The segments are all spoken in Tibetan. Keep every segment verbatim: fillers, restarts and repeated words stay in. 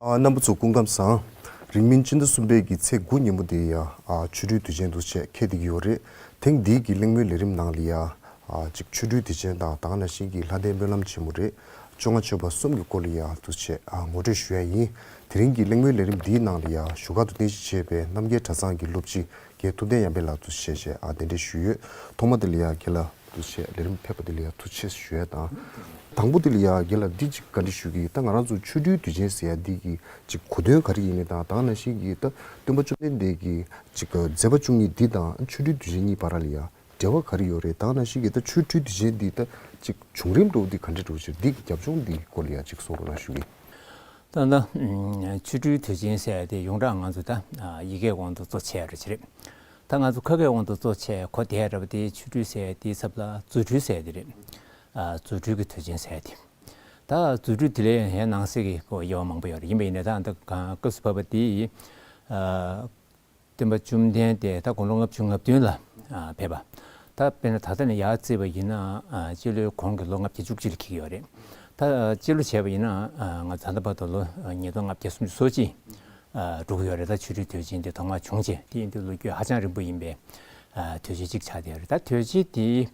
ཨ། རྣམ་པ་ཚོ་སྐུ་ཁམས་བཟང་། རིང་མིན་སྤྱི་ཟླ་གསུམ་པའི་གི་ཚེས་དགུ་ཉིན་མོ་དེ་ཡ། ཨ། ཆོ་འཕྲུལ་དུས་ཆེན་དུ་བྱས་འཁེལ་བསྡད་ཀྱི་ཡོད་རེད། ཐེངས་འདིའི་གི་གླེང་མོལ་ལས་རིམ་ནང་ལ་ཡ། ཨ། ཅིག་ཆོ་འཕྲུལ་དུས་ཆེན་དང་དེ་ག་ནང་བཞིན་གྱི་ལྷ་ལྡན་སྨོན་ལམ་ཆེན་མོ་རེད། བཅོ་ལྔ་མཆོད་པ་གསུམ་གྱི་སྐོར་ལ་ཡ་འདུག་བྱས། ཨ། ངོ་སྤྲོད་ཞུ་ཡ་ཡིན། དེ་རིང་གི་གླེང་མོལ་ལས་རིམ་འདིའི་ནང་ལ་ཡ་བཞུགས་སྒར་དུ་རྟེན་གཞི་བྱས་པའི་རྣམ་རྒྱལ་གྲྭ་ཚང་གི་སློབ་སྤྱི་རྒན་ཐུབ་བསྟན་ཡར་འཕེལ་ལགས་འདུག་བྱས་བྱས། ཨ། གདན་འདྲེན་ཞུས་ཡོད། ཐོག་མ་དེ་ལ་ཡ་རྒན་ལགས་འདུག་བྱས་ལས་རིམ་ཕེབས་པ་དེ་ལ་ཡ་ཐུགས་རྗེ་ཆེ་ཞུ་ཡ་དང་། དང་པོ་དེ་ལ་ཡ་རྒན་ལགས་འདི་ཅིག་བཀའ་འདྲི་ཞུ་གི་ཡིན། ད་ང་རང་ཚོ་ཆོ་འཕྲུལ་དུས་ཆེན་ཟེར་ཡ་འདི་གི་ཅིག་གོ་དོན་ག་རེ་ཡིན་མིན་དང་། དེ་ག་ནང་བཞིན་གྱི་ད་སྟོན་པ་བཅོམ་ལྡན་འདས་ཀྱི་ཅིག་མཛད་པ་བཅུ་གཉིས་འདི་དང་ཆོ་འཕྲུལ་དུས་ཆེན་གཉིས་བར་ལ་ཡ་འབྲེལ་བ་ག་རེ་ཡོད་རེད། དེ་ག་ནང་བཞིན་གྱི་ད་ཆོ་འཕྲུལ་དུས་ཆེན་འདི་ད་ཅིག་བྱུང་རིམ་འདྲ་བོ་འདི་ག་འདྲ་འདྲ་བོ་ཅིག་འདི་གི་རྒྱབ་ལྗོངས་འདི་སྐོར་ལ་ཡ་ཅིག་གསུང་རོགས་གནང་ཞུ་གི་ཡིན། ད་ལྟ་ཆོ་འཕྲུལ་དུས་ཆེན་ཟེར་ཡ་དེ་ཡོངས་གྲགས་ང་ཚོ་ད་ཡི་གེའི་དབང་དུ་གཙོ་ཆེ་བ་རེད། ད་ང་ཚོ་ཁ་སྐད་དབང་དུ་གཙོ་ཆེ་གོ་བསྡད་ཡ་འདྲ་བ་དེ་ཆོ་འཕྲུལ་ཟེར་ཡ་དེའི་ཚབ་ལ་རྫུ་འཕྲུལ་ཟེར་ཡ་དེ་རེད། ཨ། རྫུ་འཕྲུལ་གྱི་དུས་ཆེན་ཟེར་ཡ་དེ། ད་རྫུ་འཕྲུལ་དེ་ལ་ཡང་ནང་གསེས་ཀྱི་གོ་དབྱེ་བ་མང་པོ་ཡོད་རེད། ཡིན་པ་ཡིན་ནའི་ད་ལྟ་ག་སྐབས་སུ་བབས་པ་དེ་ཡི། ཨ། སྟོན་པ་བཅོམ་ལྡན་འདས་ད་དགུང་ལོ་ལྔ་བཅུ་ང་བདུན་ལ། ཨ། ཕེབས་པ། ད་དཔེར་ན་ད་ལྟ་ནས་ཡར་བརྩིས་པ་ཡིན་ན། ཨ། སྤྱི་ལོའི་གོང་གི་ལོ་ལྔ་བརྒྱ་བཅུ་གཅིག་ལ་འཁེལ་གྱི་ཡོད་རེད། ད་སྤྱི་ལོ་བྱས་པ་ཡིན་ན། ཨ། ང་ད་ལྟ་བར་དུ་ལོ་ཉིས་སྟོང་ལྔ་བརྒྱ་སུམ་ཅུ་སོ་གཅིག་ཨ། འགྲོ་གི་ཡོད་རེད། ད་ཆོ་འཕྲུལ་དུས་ཆེན་དེ་ཐོག་མར་བྱུང་རྗེས། དེ་ཡིན་དུས་ལོ་རྒྱུས་ཧ་ཅང་རིང་པོ་ཡིན་པའི། ཨ། དུས་ཆེན་གཅིག་ཆགས་བསྡད་ཡོད་རེད། ད་དུས་ཆེན་དེའི།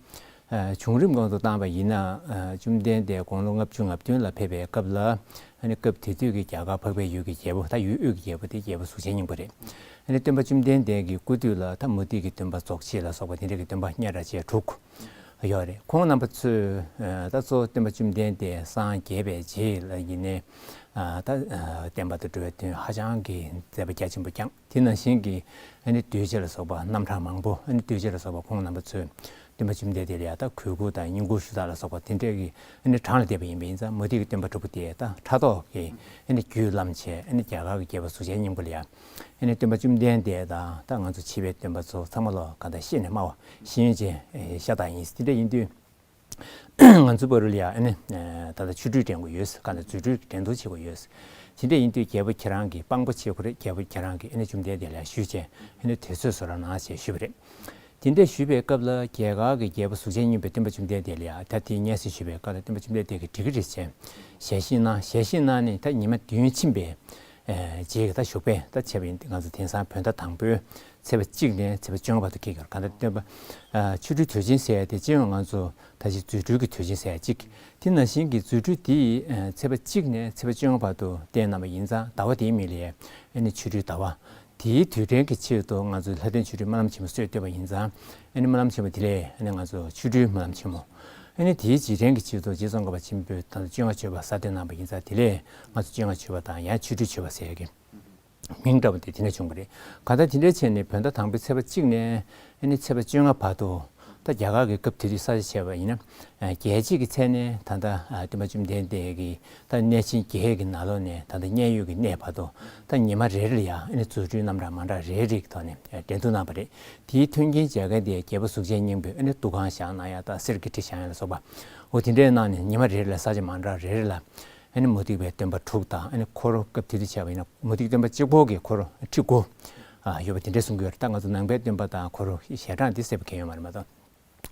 ཨ། བྱུང་རིམ་སྒང་དུ་བཏང་བ་ཡིན་ན། ཨ། བཅོམ་ལྡན་འདས་དགུང་ལོ་ལྔ་བཅུ་ང་བདུན་ལ་ཕེབས་པའི་སྐབས་ལ། ཨ་ནི་སྐབས་དེ་དུས་ཀྱི་རྒྱ་གར་འཕགས་པའི་ཡུལ་གྱི་རྒྱལ་པོ། ད་ཡུལ་དབུས་ཀྱི་རྒྱལ་པོ་དེ་རྒྱལ་པོ་གཟུགས་ཅན་སྙིང་པོ་རེད། ཨ་ནི་སྟོན་པ་བཅོམ་ལྡན་འདས་ཀྱི་སྐུ་དུས་ལ་ད་མུ་སྟེགས་ཀྱི་སྟོན་པ་རྫོགས་བྱེད་ལ་སོགས་པ་དེ་འདྲ་གི་སྟོན་པ་ཉ་གྲགས་ཅན་དྲུག་ཡོད་རེད། ཁོང་རྣམ་པ་ཚོས། ཨ། ད་གཙོ་བོ་སྟོན་པ་བཅོམ་ལྡན་འདས་སངས་རྒྱས་པའི་རྗེས་ལ་ཡིན་ནའི། ཨ། ད། ཨ། བསྟན་པ་དང་འགྲོ་བའི་དོན་ཧ་ཅང་གི་མཛད་པ་རྒྱ་ཆེན་པོ་བསྐྱངས། དེ་ནང་བཞིན་གྱི་ཨ་ནི་གདུལ་བྱ་ལ་སོགས་པ་རྣམ་གྲངས་མང་པོ། ཨ་ནི་གདུལ་བྱ་ལ་སོགས་པ་ཁོང་རྣམ་པ་ཚོས་སྟོན་པ་བཅོམ་ལྡན་འདས་ལ་ཡ་ད་གུས་བཀུར་དང་བསྙེན་བཀུར་ཞུ་དག་ལ་སོགས་པ་དེ་འདྲས་ཀྱི་ཨ་ནི་གྲངས་ལ་བསྡད་པ་ཡིན་པ་ཡིན་ཙང་། མུ་སྟེགས་ཀྱི་སྟོན་པ་དྲུག་པོ་དེ་ད་ཕྲག་དོག་གི་ཨ་ནི་རྒྱུས་བརླམས་བྱས། ཨ་ནི་རྒྱ་གར་གྱི་རྒྱལ་པོ་གཟུགས་ཅན་སྙིང་པོ་ལ་ཡ་ཨ་ནི་སྟོན་པ་བཅོམ་ལྡན་འདས་དང་ད་ང་ཚོ་ཕྱི་པའི་སྟོན་པ་ཚོ་ཚང་མ་ལོ་ག་ད་ཤེས་ནས་སྨྲ་བ་ཤེས་ཡོན་ཅན་ཤ་སྟག་ཡིན། དེ་འདྲ་ཡིན་དུས། ང་ཚོའི་བར་ལ་ཡ་ཨ་ནི། ཨ། ད་ལྟ་ཆོ་འཕྲུལ་འགྲན་དགོས་ཡོད། གང་ལྟར་རྫུ་འཕྲུལ་འགྲན་བསྡུར་བྱེད་དགོས་ཡོད། དེ་འདྲ་ཡིན་དུས་རྒྱལ་པོ་ཁྱེད་རང་གིས་དཔང་པོ་བྱེད་དགོས་རེད། རྒྱལ་པོ་ཁྱེད་རང་གིས་ཨ་ནི་བཅོམ་ལྡན་འདས་ལ་ཞུས་བྱས། ཨ་ནི་དུས་ཚོད་བཟོ་རོགས་གནང་ཞེས་ཞུས་པ་རེད། དེ་འདྲ་ཞུས་པའི་སྐབས་ལ་རྒྱ་གར་གྱི་རྒྱལ་པོ་གཟུགས་ཅན་སྙིང་པོས་སྟོན་པ་བཅོམ་ལྡན་འདས་ལ་ཡ་ད་དེའི་སྙན་སེང་ཞུས་པའི་སྐབས་ལ། སྟོན་པ་བཅོམ་ལྡན་འདས་ཀྱིས་འགྲིག་གི་རེད་ཅེས་ཞལ་བཞེས་གནང་། ཞལ་བཞེས་གནང་ནས་ད་ཉི་མ་བདུན་ཕྱིན་པའི། ཨ། རྗེས་ཀྱི་ད་བཞུགས་པས་ད་བྱས་པ་ཡིན། ང་ཚོ་དེང་སང་བོད་ཟླ་དང་པོའི་ཚེས་པ་གཅིག་ནས་ཚེས་པ་བཅོ་ལྔ་བར་དུ་འཁེལ་གྱི་ཡོད་རེད། གང་ལྟར་སྟོན་པ། ཨ། ཆོ་འཕྲུལ་དུས་ཆེན་ཟེར་ཡ་དེ་སྤྱི་ཡོངས་ང་ཚོ་ད་ཅིག་རྫུ་འཕྲུལ་གྱི་དུས་ཆེན་ཟེར་ཡ་གཅིག་དེ་ནང་བཞིན་གྱི་རྫུ་འཕྲུལ་དེ། ཨ། ཚེས་པ་གཅིག་ནས་ཚེས་པ་བཅོ་ལྔ་བར་དུ་བསྟན་གནང་བ་ཡིན་ཙང་། ཟླ་བ་དེའི་མིང་ལ་ཨ་ནི་ཆོ་འཕྲུལ་ཟླ་བ། དེའི་དུས་དྲན་གྱི་ཆེད་དུ་ང་ཚོས་ལྷ་ལྡན་ཆོ་འཕྲུལ་སྨོན་ལམ་ཆེན་མོ་སྲོལ་བཏོད་པ་ཡིན་ཙང་། ཨ་ནི་སྨོན་ལམ་ཆེན་མོ་དེ་ལས་ཨ་ནི་ང་ཚོ་ཆོ་འཕྲུལ་སྨོན་ལམ་ཆེན་མོ། ཨ་ནི་དེའི་རྗེས་དྲན་གྱི་ཆེད་དུ་རྗེ་ཙོང་ཁ་པ་ཆེན་པོས་ད་ལྟ་བཅོ་ལྔ་མཆོད་པ་གསར་བཏོད་གནང་བ་ཡིན་ཙང་། དེ་ལས་ང་ཚོ་བཅོ་ལྔ་མཆོད་པ་དང་ཡང་ཆོ་འཕྲུལ་མཆོད་པ་ཟེར་ཡ་གི་མིང་འདྲ་བ་དེ་དེ་ནས་བྱུང་བ་རེད། གང་ལྟར་དེ་འདྲའི་ཆེད་ནས་བོད་ཟླ་དང་པོའི་ཚེས་པ་གཅིག་ནས་ཨ་ནི་ཚེས་པ་བཅོ་ལྔ་བར་དུ། ད་རྒྱ་གར་གྱི་སྐབས་དེ་དུས་ས་ཆ་བྱས་པ་ཡིན་ན། ཨ། རྒྱལ་བྱེད་ཀྱི་ཚད་ནས་ད་ལྟ། ཨ། སྟོན་པ་བཅོམ་ལྡན་འདས་ཀྱི་ད་གནས་ཆེན་བརྒྱད་ཀྱི་ནང་ལོགས་ནས་ད་ལྟ་མཉན་ཡོད་ཀྱི་གནས་བར་དུ། ད་ཉི་མ་རེ་རེ་ལ་ཡ་ཨ་ནི་རྫུ་འཕྲུལ་རྣམ་གྲངས་མ་འདྲ་རེ་རེ་གི་ཐོག་ནས། ཨ། འགྲན་བསྡུར་གནང་བ་རེད། དེའི་མཐུན་རྐྱེན་མཇལ་མཁན་དེ་རྒྱལ་པོ་གཟུགས་ཅན་སྙིང་པོས་ཨ་ནི་འདུ་ཁང་བཞེངས་གནང་ཡ་དང་། གསེར་གྱི་ཁྲི་བཞེངས་ཡ་ལ་སོགས་པ། འོ་དེ་འདྲའི་གནང་ནས་ཉི་མ་རེ་རེ་ལ་ས་ཆ་མ་འདྲ་རེ་རེ་ལ། ཨ་ནི་མུ་སྟེགས་པའི་སྟོན་པ་དྲུག་དང་། ཨ་ནི་འཁོར་ལོ་སྐབས་དེ་དུས་བྱས་པ་ཡིན་ན་མུ་སྟེགས་སྟོན་པ་གཅིག་པོ་གི་འཁོར་ལོ་ཁྲི་དགུ། ཨ། ཡོད་པ་དེ་འདྲ་གསུང་གི་ཡོད་རེད། ད་ང་ཚོ་ནང་པའི་སྟོན་པ་དང་འཁོར་ལོ་ཞལ་གྲངས་འདི་གསལ་པོ་མཁྱེན་ཡོད་མ་རེད་མ་གཏོགས།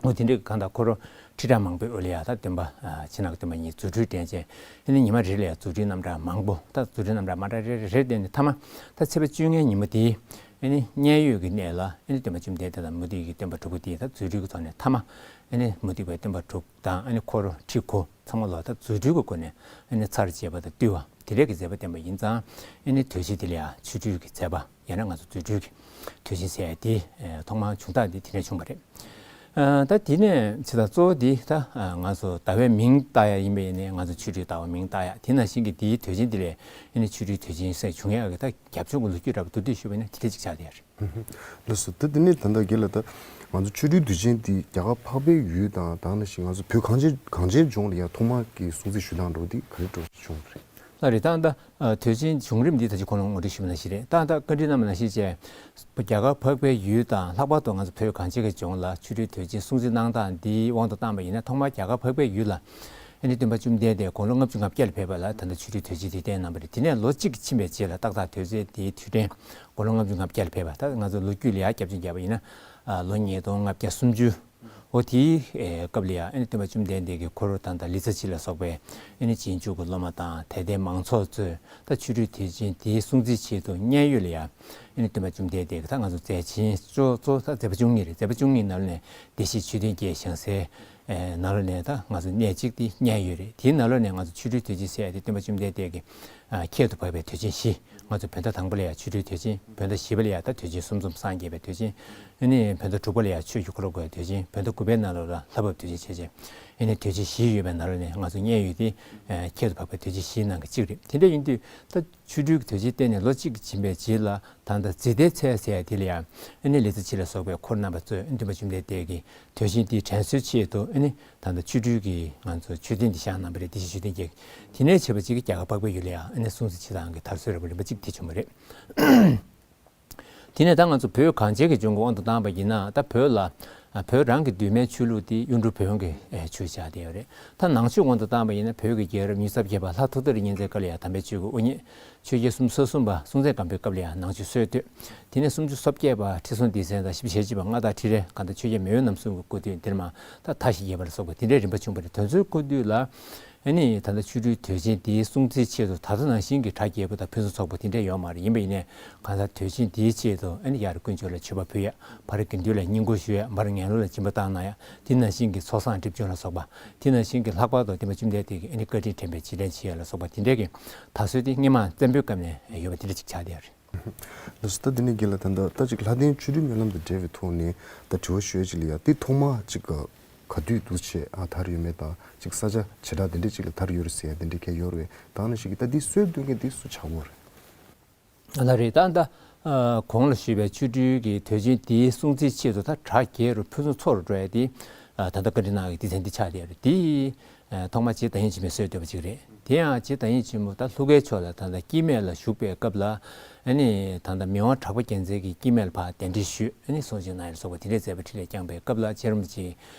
འོ་དེ་འདྲའི་གང་དང་འཁོར་ལོ་ཁྲི་ཕྲག་མང་པོའི་དབུ་ལ་ཡ་ད་སྟོན་པ། ཨ། ཕྱི་ནང་གི་སྟོན་པ་གཉིས་རྫུ་འཕྲུལ་འགྲན་བྱས། ཨ་ནི་ཉི་མ་རེ་ལ་ཡ་རྫུ་འཕྲུལ་རྣམ་གྲངས་མང་པོ། ད་རྫུ་འཕྲུལ་རྣམ་གྲངས་མ་འདྲ་རེ་རེ་རེ་བསྟན་ནས། མཐའ་མ་ད་ཚེས་པ་བཅོ་ལྔའི་ཉིན་མོ་དེའི། ཨ་ནི་མཉན་ཡོད་ཀྱི་གནས་ལ་ཨ་ནི་སྟོན་པ་བཅོམ་ལྡན་འདས་དང་མུ་སྟེགས་ཀྱི་སྟོན་པ་དྲུག་པོ་དེས་ད་རྫུ་འཕྲུལ་གྱི་ཐོག་ནས། མཐའ་མ་ཨ་ནི་མུ་སྟེགས་པའི་སྟོན་པ་དྲུག་དང་། ཨ་ནི་འཁོར་ལོ་ཁྲི་དགུ་ཚང་མ་ལོ་ད་རྫུ་འཕྲུལ་གྱི་སྒོ་ནས་ཨ་ནི་ཚར་བཅད་པ་དང་བཏུལ་བ་དེ་འདྲའི་གི་མཛད་པ་བསྟན་པ་ཡིན་ཙང་། ཨ་ནི་དུས་ཆེན་དེ་ལ་ཡ་ཆོ་འཕྲུལ་གྱི་མཛད་པ། ཡང་ན་ང་ཚོ་རྫུ་འཕྲུལ་གྱི་དུས་ཆེན་ཟེར་ཡ་དེ། ཨ། ཐོག་མར་བྱུང་སྟངས་དེ་དེ་ནས་བྱུང་བ་རེད། ཨ། ད་དེ་ནས་བྱས་ཙང་གཙོ་བོ་དེ་ད། ཨ། ང་ཚོ་ཟླ་བའི་མིང་བཏགས་ཡ་ཡིན་པ་ཡིན་ནའི་ང་ཚོ་ཆོ་འཕྲུལ་ཟླ་བ་མིང་བཏགས་ཡ། དེ་ནང་བཞིན་གྱི་དེའི་དུས་ཆེན་དེ་ལ་ཨ་ནི་ཆོ་འཕྲུལ་དུས་ཆེན་ཟེར་བྱུང་ཡ་གི་ད་རྒྱབ་ལྗོངས་ཀྱི་ལོ་རྒྱུས་འདྲ་པོ་མདོར་བསྡུས་ཞུས་པ་ཡིན་ན་དེ་འདྲ་ཅིག་ཆགས་བསྡད་ཡ་རེད། ལགས་སོ། ད་དེ་ནས་ད་ལྟ་རྒན་ལགས། ད་ང་ཚོ་ཆོ་འཕྲུལ་དུས་ཆེན་འདི་རྒྱ་གར་འཕགས་པའི་ཡུལ་དང་དེ་ནང་བཞིན་ང་ཚོ་བོད་གངས་ཅན་གངས་ཅན་ལྗོངས་ལ་ཡ་ཐོག་མ་གི་སྲུང་བརྩི་ཞུ་སྟངས་འདྲ་བོ་འདི་ག་རེ་འདྲ་བོ་ཞིག་བྱུང་བ་རེད། ལགས་རེད། ད་ལྟ། ཨ། དུས་ཆེན་བྱུང་རིམ་འདི་ད་ཅི་ཁོ་རང་ངོ་སྤྲོད་ཞུས་པ་ནང་བཞིན་རེད། ད་ལྟ་བཀའ་འདྲི་གནང་བ་ནང་བཞིན་བྱས། རྒྱ་གར་འཕགས་པའི་ཡུལ་དང་། ལྷག་པར་དུ་ང་ཚོ་བོད་གངས་ཅན་གྱི་ལྗོངས་ལ་ཆོ་འཕྲུལ་དུས་ཆེན་སྲུང་བརྩི་གནང་སྟངས་འདིའི་དབང་དུ་བཏང་བ་ཡིན་ན། ཐོག་མར་རྒྱ་གར་འཕགས་པའི་ཡུལ་ལ་ཨ་ནི་སྟོན་པ་བཅོམ་ལྡན་འདས་དགུང་ལོ་ལྔ་བཅུ་ང་བརྒྱད་ལ་ཕེབས་པ་ལ་ད་ལྟ་ཆོ་འཕྲུལ་དུས་ཆེན་དེ་བསྟན་གནང་བ་རེད། དེ་ནས་ལོ་གཅིག་ཕྱིན་པའི་རྗེས་ལ་ཏག་ཏག་དུས་ཚོད་དེའི་དུས་དྲན་དགུང་ལོ་ལྔ་བཅུ་ང་བརྒྱད་ལ་ཕེབས་པ། ད་ང་ཚོ་ལོ་རྒྱུས་ལ་ཡར་རྒྱབ་ལྗོངས་བརྒྱབ་པ་ཡིན་ན། ཨ། ལོ་ཉིས་སྟོང་ལྔ་བརྒྱ་སུམ་ཅུ། འོ་དེའི་སྐབས་ལ་ཡང་ཨ་ནི་སྟོན་པ་བཅོམ་ལྡན་འདས་ཀྱིས་འཁོར་དང་དང་ལི་ཙཱ་བྱི་ལ་སོགས་པའི་ཨ་ནི་རྗེས་འཇུག་གི་སློབ་མ་དང་དད་ལྡན་མང་ཚོགས་ཚོས་ད་ཆོ་འཕྲུལ་དུས་ཆེན་དེའི་སྲུང་བརྩིའི་ཆེད་དུ་མཉན་ཡོད་ལ་ཡང་ཨ་ནི་སྟོན་པ་བཅོམ་ལྡན་འདས་ཀྱིས་ད་ང་ཚོ་མཛད་ཆེན་གཙོ་གཙོ་ད་མཛད་པ་བཅུ་གཉིས་རེད། མཛད་པ་བཅུ་གཉིས་ནང་ལ་ནས་བདེ་གཤེགས་མཆོད་རྟེན་བརྒྱད་བཞེངས་སའི་ནང་ལ་ནས་ད་ང་ཚོ་གནས་གཅིག་དེ་མཉན་ཡོད་རེད། དེའི་ནང་ལ་ནས་ང་ཚོ་ཆོ་འཕྲུལ་དུས་ཆེན་ཟེར་ཡ་དེ་སྟོན་པ་བཅོམ་ལྡན་འདས་ཀྱིས་ཁྱད་དུ་འཕགས་པའི་དུས་ཆེན་བཞི། ང་ཚོ་བོད་ཟླ་དང་པོ་ལ་ཡང་ཆོ་འཕྲུལ་དུས་ཆེན། བོད་ཟླ་བཞི་པ་ལ་ཡང་ད་དུས་ཆེན་གསུམ་འཛོམས་སངས་རྒྱས་པའི་དུས་ཆེན། ཨ་ནི་བོད་ཟླ་དྲུག་པ་ལ་ཡང་ཆོས་ཀྱི་འཁོར་ལོ་བསྐོར་བའི་དུས་ཆེན། བོད་ཟླ་དགུ་པའི་ནང་ལོགས་ལ་ལྷ་བབས་དུས་ཆེན་བྱས་བྱས། ཨ་ནི་དུས་ཆེན་བཞི་ཡོད་པའི་ནང་ལ་ནས་ང་ཚོ་མཉན་ཡོད་དེ་ཁྱད་དུ་འཕགས་པའི་དུས་ཆེན་བཞིའི་ནང་གི་གཅིག་རེད། དེ་འདྲ་ཡིན་དུས་ད་ཆོ་འཕྲུལ་གྱི་དུས་ཆེན་བསྟན་ནས་ལོ་གཅིག་ཕྱིན་པའི་རྗེས་ལ་ད་ལྟ་ཛི་ཏའི་ཚལ་ཟེར་ཡ་དེ་ལ་ཡང་ཨ་ནི་ལི་ཙཱ་བྱི་ལ་སོགས་པའི་འཁོར་རྣམ་པ་ཚོས་སྟོན་པ་བཅོམ་ལྡན་འདས་ཀྱི་དུས་ཆེན་དེ་དྲན་གསོའི་ཆེད་དུ་ཨ་ནི་ད་ལྟ་ཆོ་འཕྲུལ་གྱི་ང་ཚོ་མཆོད་རྟེན་འདི་བཞེངས་གནང་བ་རེད། བདེ་གཤེགས་མཆོད་རྟེན་བརྒྱད། དེ་ནས་བྱས་པ་གཅིག་གི་རྒྱ་གར་འཕགས་པའི་ཡུལ་ལ་ཡང་ཨ་ནི་སྲུང་བརྩི་བྱེད་སྟངས་ཀྱི་དར་སྲོལ་རིམ་པ་རིམ་པ་གཅིག་དེ་བྱུང་བ་རེད། དེ་ནས་ད་ང་ཚོ་བོད་གངས་ཅན་གྱི་ལྗོངས་ཀྱི་དབང་དུ་བཏང་བ་ཡིན་ན་ད་བོད་ལ་ཨ་བོད་རང་གི་གདོད་མའི་ཆོས་ལུགས་དེ་གཡུང་དྲུང་བོན་གྱི་ཨེ་ཆོས་ཆགས་བསྡད་ཡོད་རེད། ད་ནང་ཆོས་དབང་དུ་བཏང་བ་ཡིན་ན་བོད་ཀྱི་རྒྱལ་རབས་ཉི་ཤུ་རྩ་བརྒྱད་པ་ལྷ་ཐུགས་ཐར་གཉན་བཙན་སྐབས་ལ་ཡང་དམ་པའི་ཆོས་ཀྱི་དབུ་བརྙེས། ཆོས་རྒྱལ་སུམ་ཅུ་སོ་གསུམ་པ་སྲོང་བཙན་སྒམ་པོའི་སྐབས་ལ་ཡང་ནང་ཆོས་སྲོལ་གཏོད། དེ་ནས་སུམ་ཅུ་སོ་བརྒྱད་པ་ཁྲི་སྲོང་ལྡེ་བཙན་དང་བཞི་བཅུ་ཞེ་གཅིག་པ་མངའ་བདག་ཁྲི་རལ་གང་ལྟར་ཆོས་རྒྱལ་མེས་དབོན་རྣམ་གསུམ་གྱི་སྐུ་དུས་འདིར་མ་ད་མཐའ་བཞི་རྒྱས་པ་ལ་སོགས་པ་དེ་འདྲའི་རིམ་པ་བྱུང་བ་རེད། དེ་ཚོའི་སྐུ་དུས་ལ་ཨ་ནི་ད་ལྟ་ཆོ་འཕྲུལ་དུས་ཆེན་དེའི་སྲུང་བརྩིའི་ཆེད་དུ་ད་ལྟ་ནང་བཞིན་གྱི་གྲ་རྒྱས་པོ་དང་ཕུན་སུམ་ཚོགས་པོ་དེ་འདྲ་ཡོད་མ་རེད། ཡིན་པ་ཡིན་ནའི་གང་ལྟར་དུས་ཆེན་དེའི་ཆེད་དུ་ཨ་ནི་ཡར་དཀོན་མཆོག་ལ་མཆོད་པ་ཕུལ་ཡ། བར་དགེ་འདུན་ལ་བསྙེན་བཀུར་ཞུ་ཡ། མར་ངན་སློང་ལ་སྦྱིན་པ་བཏང་གནང་ཡ། དེ་ནང་བཞིན་གྱི་ཚོགས་བསགས་སྒྲིབ་སྦྱོང་ལ་སོགས་པ། དེ་ནང་བཞིན་གྱི་ལྷག་པར་དུ་སྟོན་པ་བཅོམ་ལྡན་འདས་ཀྱིས་ཨ་ནི་བཀའ་དྲིན་དྲན་པའི་རྗེས་དྲན་བྱེད་ཡ་ལ་སོགས་པ་དེ་འདྲའི་གི་དར་སྲོལ་དེ་སྔོན་མ་བཙན་པོའི་སྐབས་ནས་ཡོད་པ་དེ་འདྲ་ཅིག་ཆགས་བསྡད་ཡོད་རེད། ལགས་སོ། ད་འདི་ནས་རྒན་ལགས་ད་ལྟ་ད་ཅིག་ལྷ་ལྡན་ཆོ་འཕྲུལ་སྨོན་ལམ་དང་འབྲེལ་བའི་ཐོག་ནས་ད་དྲི་བ་ཞུ་ཡ་ཅིག་ལ་ཡ། དེ་ཐོག་མ་ཅིག་ག་ག་དུས་འདུག་བྱས་ཨ་དར་ཡོད་མེད་དང་ཅིག་ས་ཆ་བྱེ་བྲག་དེ་འདྲ་ཅིག་ལ་དར་ཡོད་རེད་ཟེར་ཡ་དེ་འདྲ་གས་ཡོད་རེད། ད་ནང་བཞིན་གྱི་ད་འདི་སྲོལ་གཏོད་མཁན་དེ་སུ་ཆགས་ཡོད་རེད། ལགས་རེད། ད་ད་ཨ་གོང་ལ་ཞུས་པའི་ཆོ་འཕྲུལ་གྱི་དུས་ཆེན་འདིའི་སྲུང་བརྩིའི་ཆེད་དུ་ད་གྲ་རྒྱས་རུ་ཕུན་སུམ་ཚོགས་རུ་འགྲོ་ཡ་དེ་ཨ་ད་ལྟ་བཀའ་དྲིན་གནང་བའི་སྡེ་ཚན་འདི་ཆགས་བསྡད་ཡོད་རེད། དེ་ཨ་ཐོག་མ་རྗེ་བདག་ཉིད་ཆེན་མོས་སྲོལ་བཏོད་པ་ཅིག་རེད། དེ་ཡང་རྗེ་བདག་ཉིད་ཆེན་མོ་ད་ལྷོ་ཁའི་ཕྱོགས་ལ་ད་ལྟ་སྐྱེ་དམན་ལ་བཞུགས་པའི་སྐབས་ལ་ཨ་ནི་ད་ལྟ་མི་དབང་གྲགས་པ་རྒྱལ་མཚན་གྱིས་སྐྱེ་དམན་ལ་ཕར་གདན་འདྲེན་ཞུས། ཨ་ནི་གསུང་ཆོས་གནང་ཡ་ལ་སོགས་པ་དེ་འདྲའི་མཛད་པ་འཕྲིན་ལས་བསྐྱངས་པའི་སྐབས་ལ་རྗེ་རིན་པོ་ཆེས་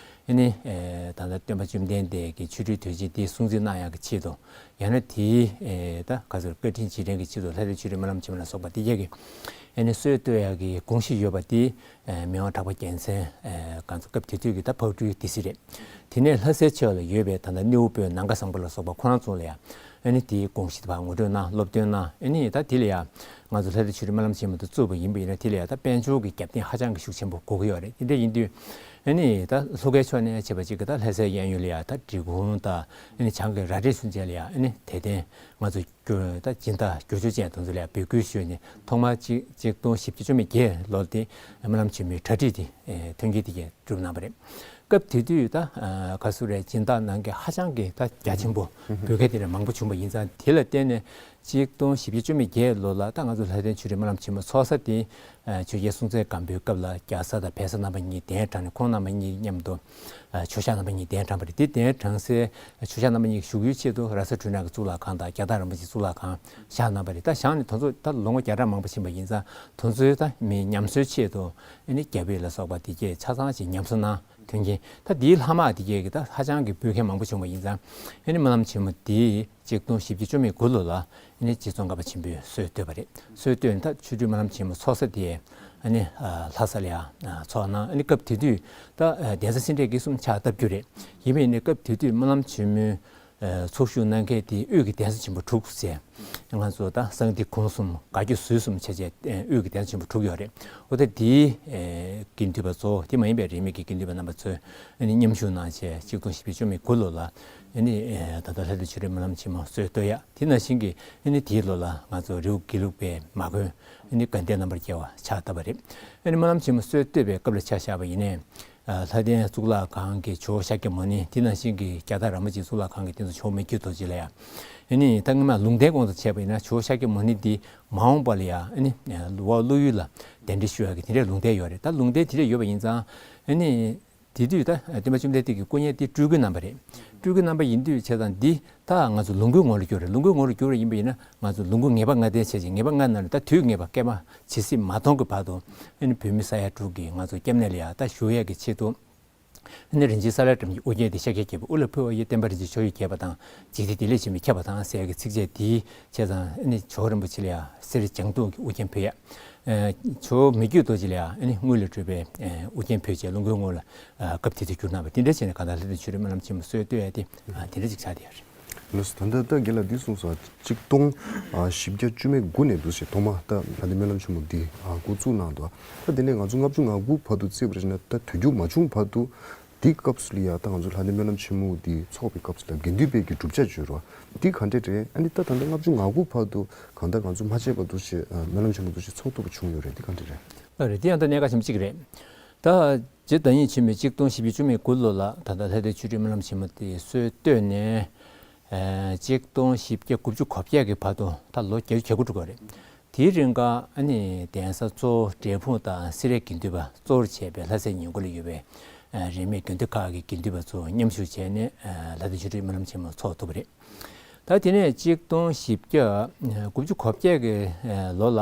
ཨ་ནི་ཨེ་ད་ལྟ་སྟོན་པ་བཅོམ་ལྡན་འདས་ཀྱི་ཆོ་འཕྲུལ་དུས་ཆེན་འདི་སྲུང་བརྩི་གནང་ཡག་གི་ཆེད་དུ། ཡང་ན་དེའི་ཨེ་ད་ག་ཚོད་བཀའ་དྲིན་རྗེས་དྲན་གྱི་ཆེད་དུ་ལྷ་ལྡན་ཆོ་འཕྲུལ་སྨོན་ལམ་ཆེན་མོ་ལ་སོགས་པ་འདི་གྱད་ཀྱི་ཨེ་ནི་སྲོལ་གཏོད་ཡག་གི་དགོངས་གཞི་ཡོད་པ་འདི་ཨེ་མི་དབང་གྲགས་པ་རྒྱལ་མཚན་ཨེ་ག་ཚོད་སྐབས་དེ་དུས་ཀྱི་ད་ཕག་གྲུའི་སྡེ་སྲིད་རེད། དེ་ནས་ལྷ་སའི་ཕྱོགས་ལ་ཡོད་པའི་ད་ལྟ་སྣེའུ་དཔོན་ནམ་མཁའ་བཟང་པོ་ལ་སོགས་པ་ཁོ་རང་ཚོ་ལ་ཡང་ཨེ་ནི་དེའི་དགོངས་གཞི་དེ་ཕར་ངོ་སྤྲོད་གནང་། སློབ་སྟོན་གནང་། ཨེ་ནི་ད་དེ་ལ་ཡང་ང་ཚོ་ལྷ་ལྡན་ཆོ་འཕྲུལ་སྨོན་ལམ་ཆེན་མོ་དེ་བཙུགས་པ་ཡིན་པ་ཡིན་ན་དེ་ལ་ཡང་ད་དཔལ་འབྱོར་གྱི་རྒྱབ་རྟེན་ཧ་ཅང་གི་ཤུགས་ཆེན་པོ་དགོས་ཀྱི་ཡོད་རེད། དེ་འདྲ་ཡིན་དུས། ཨ་ནི་ད་ལྷོ་ཁའི་ཕྱོགས་ནས་བྱས་པ་ཅིག་གི་ད་ལྷ་སའི་གཡས་གཡོན་ལ་ཡ་ད་འབྲི་གུང་དང་ཨ་ནི་བྱང་གི་ར་སྒྲེང་ཚུན་ཆད་ལ་ཡ་ཨ་ནི་དད་ལྡན་ང་ཚོ་ད་སྦྱིན་བདག་གྱུར་ཅན་དེ་ཚོ་ལ་ཡ་འབོད་སྐུལ་ཞུས་ནས་ཐོག་མར་ཆིག་ཆིག་སྟོང་བཞི་བརྒྱ་བཅུ་མེད་བརྒྱད་ལོར་དེ་སྨོན་ལམ་ཆེན་མོའི་གྲ་སྒྲིག་དེ་མཐུན་རྐྱེན་དེ་གས་བསྒྲུབས་གནང་བ་རེད། སྐབས་དེ་དུས་ད་ག་སུ་རེད། སྦྱིན་བདག་ནང་གི་ཧ་ཅང་གི་ད་རྒྱ་ཆེན་པོ་འབོད་མཁན་དེ་འདྲ་མང་པོ་བྱུང་བ་ཡིན་ཙང་དེ་ལ་བརྟེན་ནས། ཆིག་སྟོང་བཞི་བརྒྱ་བཅུ་མེད་བརྒྱད་ལོ་ལ་ད་ང་ཚོ་ལྷ་ལྡན་ཆོ་འཕྲུལ་སྨོན་ལམ་ཆེན་མོ་ཚོགས་ས་དེ་ཆོས་རྒྱལ་སྲོང་བཙན་སྒམ་པོའི་སྐབས་ལ་རྒྱ་བཟའ་དང་བལ་བཟའ་རྣམ་པ་གཉིས་གདན་དྲངས་ནས་ཁོང་རྣམ་པ་གཉིས་མཉམ་དུ་ཆོས་ཞག་རྣམ་པ་གཉིས་གདན་དྲངས་པ་རེད། དེ་གདན་དྲངས་སའི་ཆོས་ཞག་རྣམ་པ་གཉིས་བཞུགས་ཡུལ་ཆེད་དུ་ར་ས་འཕྲུལ་སྣང་གི་གཙུག་ལག་ཁང་དང་རྒྱ་སྟག་རིན་པོ་ཆེའི་གཙུག་ལག་ཁང་བཞག་གནང་བ་རེད། ད་བཞག་ནས་དེ་ཚོ་ད་ལོ་ངོ་བརྒྱ་ཕྲག་མང་པོ་ཕྱིན་པ་ཡིན་ཙང་དེ་ཚོའི་ད་མི་ཉམས་གསོའི་ཆེད་དུ་ཨ་ནི་རྒྱ་བོད་ལ་སོགས་པ་དེ་གས་ཆ་ཚང་ཞིག་ཉམས་གསོ་གནང་། མཐུན་རྐྱེན་ད་འདིའི་ལྷ་དམག་འདི་གས་ཀྱི་ད་ཧ་ཅང་གི་འབོད་མཁན་མང་པོ་བྱུང་བ་ཡིན་ཙང་ཨ་ནི་སྨོན་ལམ་ཆེན་མོ་འདི་ཆིག་སྟོང་བཞི་བརྒྱ་བཅུ་མེད་དགུ་ལོ་ལ་ཨ་ནི་རྗེ་ཙོང་ཁ་པ་ཆེན་པོས་སྲོལ་བཏོད་པ་རེད། སྲོལ་བཏོད་ནས་ད་ཆོ་འཕྲུལ་སྨོན་ལམ་ཆེན་མོ་ཚོགས་ས་དེ་ཨ་ནི་ལྷ་ས་ལ་ཡང་ཚོགས་གནང་། ཨ་ནི་སྐབས་དེ་དུས་ད་གདན་ས་སེ་འབྲས་དགེ་གསུམ་ཕྱག་བཏབ་རྒྱུ་རེད། ཡིན་པས་ནི་སྐབས་དེ་དུས་སྨོན་ལམ་ཆེན་མོའི་ཚོགས་ཞུགས་གནང་མཁན་དེ་དབུས་ཀྱི་གདན་ས་ཆེན་པོ་དྲུག་ཟེར། ང་ཚོ་ད་གསང་ཐིག་གུང་གསུམ་དགའ་སྐྱོ་ཟུར་གསུམ་བྱས་བྱས་དབུས་ཀྱི་གདན་ས་ཆེན་པོ་དྲུག་ཡོད་རེད། འོ་ད་དེའི་དགེ་འདུན་པ་ཚོ་དེ་མ་ཡིན་པའི་རིས་མེད་ཀྱི་དགེ་འདུན་པ་རྣམ་པ་ཚོས་ཨ་ནི་མཉམ་ཞུགས་གནང་བྱས་ཆིག་སྟོང་བཞི་བརྒྱ་བཅུ་མེད་དགུ་ལོ་ལ་ཨ་ནི་ད་ལྟ་ལྷ་ལྡན་ཆོ་འཕྲུལ་སྨོན་ལམ་ཆེན་མོ་སྲོལ་གཏོད་ཡ། དེ་ནང་བཞིན་གྱི་ཨ་ནི་དེའི་ལོ་ལ་ང་ཚོ་རི་བོ་དགེ་ལུགས་པའི་མ་དགོན་ཨ་ནི་དགའ་ལྡན་རྣམ་པར་རྒྱལ་བ་ཕྱག་བཏབ་པ་རེད། ཨ་ནི་སྨོན་ལམ་ཆེན་མོ་སྲོལ་གཏོད་པའི་སྐབས་ལ་ཆ་བཞག་པ་ཡིན་ནའི། ལྷ་ལྡན་གཙུག་ལག་ཁང་གི་ཇོ་བོ་ཤཱཀྱ་མུ་ནེ། དེ་ནང་བཞིན་གྱི་རྒྱ་སྟག་རིན་པོ་ཆེའི་གཙུག་ལག་ཁང་གི་རྟེན་གཙོ་ཇོ་བོ་མི་བསྐྱོད་རྡོ་རྗེ་ལ་ཡང་ཨ་ནི་ད་སྔོན་མ་ལུང་བསྟན་དབང་དུ་བྱས་པ་ཡིན་ན་ཇོ་བོ་ཤཱཀྱ་མུ་ནེ་འདི་མ་འོངས་པ་ལ་ཡང་ཨ་ནི་འོག་ཀླུ་ཡུལ་ལ་གདན་འདྲེན་ཞུ་ཡག་གི་དེ་འདྲའི་ལུང་བསྟན་ཡོད་རེད། ད་ལུང་བསྟན་དེ་འདྲ་ཡོད་པ་ཡིན་ཙང་ཨ་ནི་དེ་དུས་ད་སྟོན་པ་བཅོམ་ལྡན་འདས་ཀྱི་སྐུ་བརྙན་དེ་སྤྲུལ་སྐུའི་རྣམ་པ་རེད། སྤྲུལ་སྐུའི་རྣམ་པ་ཡིན་དུས་བྱས་ཙང་འདི་ད་ང་ཚོ་ལོངས་སྐུའི་ངོ་ལ་གྱུར་རེད། ལོངས་སྐུའི་ངོ་ལ་གྱུར་བ་ཡིན་པ་ཡིན་ན་ང་ཚོ་ལོངས་སྐུ་ངེས་པ་ལྔ་ལྡན་བྱས་ཅིང་ངེས་པ་ལྔ་ནང་ནས་ད་དུས་ངེས་པ་སྐར་མ་ཇི་སྲིད་མ་སྟོང་གི་བར་དུ་ཨ་ནི་བོད་མི་ས་ཡ་དྲུག་གི་ང་ཚོ་སྐྱབས་གནས་ལ་ཡ་ད་བཞུགས་ཡག་གི་ཆེད་དུ་ཨ་ནི་རིན་ཆེན་ས་ལེ་སྒྲོལ་མ་གྱི་དབུ་རྒྱན་དེ་ཤཱཀྱའི་རྒྱལ་པོ། དབུ་ལ་ཕུལ་བ་ཡི་བསྟན་པ་རིན་ཆེན་མཆོག་ཡུལ་རྒྱས་པ་དང་། འཇིག་རྟེན་བདེ་ལེགས་ཆེན་པོས་ཁྱབ་པ་དང་ཟེར་ཡག་གི་ཚིགས་བཅད་དེའི་བྱས་ཙང་ཨ་ནི་ཇོ་བོ་རིན་པོ་ཆེ་ལ་ཡ་གསེར་སྦྱངས་བདུག་གི་དབུ་རྒྱན་ཕུལ་ཡ། ཇོ་བོ་མི་བསྐྱོད་རྡོ་རྗེ་ལ་ཡང་དངུལ་ལས་གྲུབ་པའི་ཨུ་རྒྱན་འབོད་བྱས་ལོངས་སྐུའི་ངོ་ལ་སྐབས་དེ་དུས་བསྒྱུར་གནང་བ་དེ་འདྲ་བྱས་ནས་གང་ལྟར་ལྷ་ལྡན་ཆོས་སྒྲོན་སྨོན་ལམ་ཆེན་མོ་སྲོལ་བཏོད་ཡ་དེ་དེ་འདྲ་ཅིག་ཆགས་བསྡད་ཡོད་རེད། ལགས་སོ། ད་ལྟ་ད་རྒན་ལགས་འདི་གསུངས་སོང་། གཅིག་སྟོང་བཞི་བརྒྱ་བཅུ་མེད་དགུ་ནས་འདུག་སེ་ཐོག་མ་ད་ལྷ་ལྡན་སྨོན་ལམ་ཆེན་མོ་འདི་འགོ་བཙུགས་གནང་འདུག་ད་དེ་ནས་ང་ཚོ་ལྔ་བཅུ་ང་དགུ་བར་དུ་བརྩིས་པ་ཡིན་ན་ད་དུས་འགྱུར་མ་བྱུང་བར་དུ་འདི་སྐབས་སུ་ལ་ཡ་ད་ང་ཚོ་ལྷ་ལྡན་སྨོན་ལམ་ཆེན་མོ་འདི་ཚོགས་པའི་སྐབས་སུ་ལ་དགེ་འདུན་པའི་གི་གྲུབ་ཆ་བརྗོད་རོགས་འདི་ག་འདྲ་རེད། ཨ་ནི་ད་ད་ལྟ་ལྔ་བཅུ་ང་དགུ་བར་དུ་གང་ལྟར་ང་ཚོ་མ་བརྗེད་པ་འདུག་སེ་སྨོན་ལམ་ཆེན་མོ་འདུག་སེ་ཚོགས་ཐུབ་པ་བྱུང་ཡོད་རེད། འདི་ག་འདྲ་རེད། ལགས་རེད། དེ་ཡང་ད་གནད་འགག་ཆེན་པོ་གཅིག་རེད། ད་རྗེ་བདག་ཉིད་ཆེན་མོས་གཅིག་སྟོང་བཞི་བཅུ་བཅུ་མེད་དགུ་ལོ་ལ་ད་ལྟ་ལྷ་ལྡན་ཆོས་སྒྲོན་སྨོན་ལམ་ཆེན་མོ་དེ་སྲོལ་བཏོད་ནས། ཨ་གཅིག་སྟོང་བཞི་བརྒྱ་དགུ་བཅུ་གོ་བརྒྱད་ཀྱི་བར་དུ་ད་ལོ་བརྒྱད་ཅུ་གྱ་དགུ་འགྲོ་གི་རེད། དེའི་རིང་ག་ཨ་ནི་གདན་ས་གཙོ་བོ་འབྲས་སྤུངས་དང་སེ་རའི་དགེ་འདུན་པ་གཙོ་བོར་བྱས་པའི་ལྷ་སའི་ཉེ་འཁོར་ལ་ཡོད་པའི་ཨ་རིས་མེད་དགེ་འདུན་ཁག་གི་དགེ་འདུན་པ་ཚོ་མཉམ་ཞུགས་བྱས་ནས་ཨ་ལྷ་ལྡན་ཆོས་སྒྲོན་སྨོན་ལམ་ཆེན་མོ་ཚོགས་ཐུབ་པ་རེད། ད་དེ་ནས་གཅིག་སྟོང་བཞི་བརྒྱ་དགུ་བཅུ་གོ་བརྒྱད་ཀྱི་ཨ་ལོ་ལ།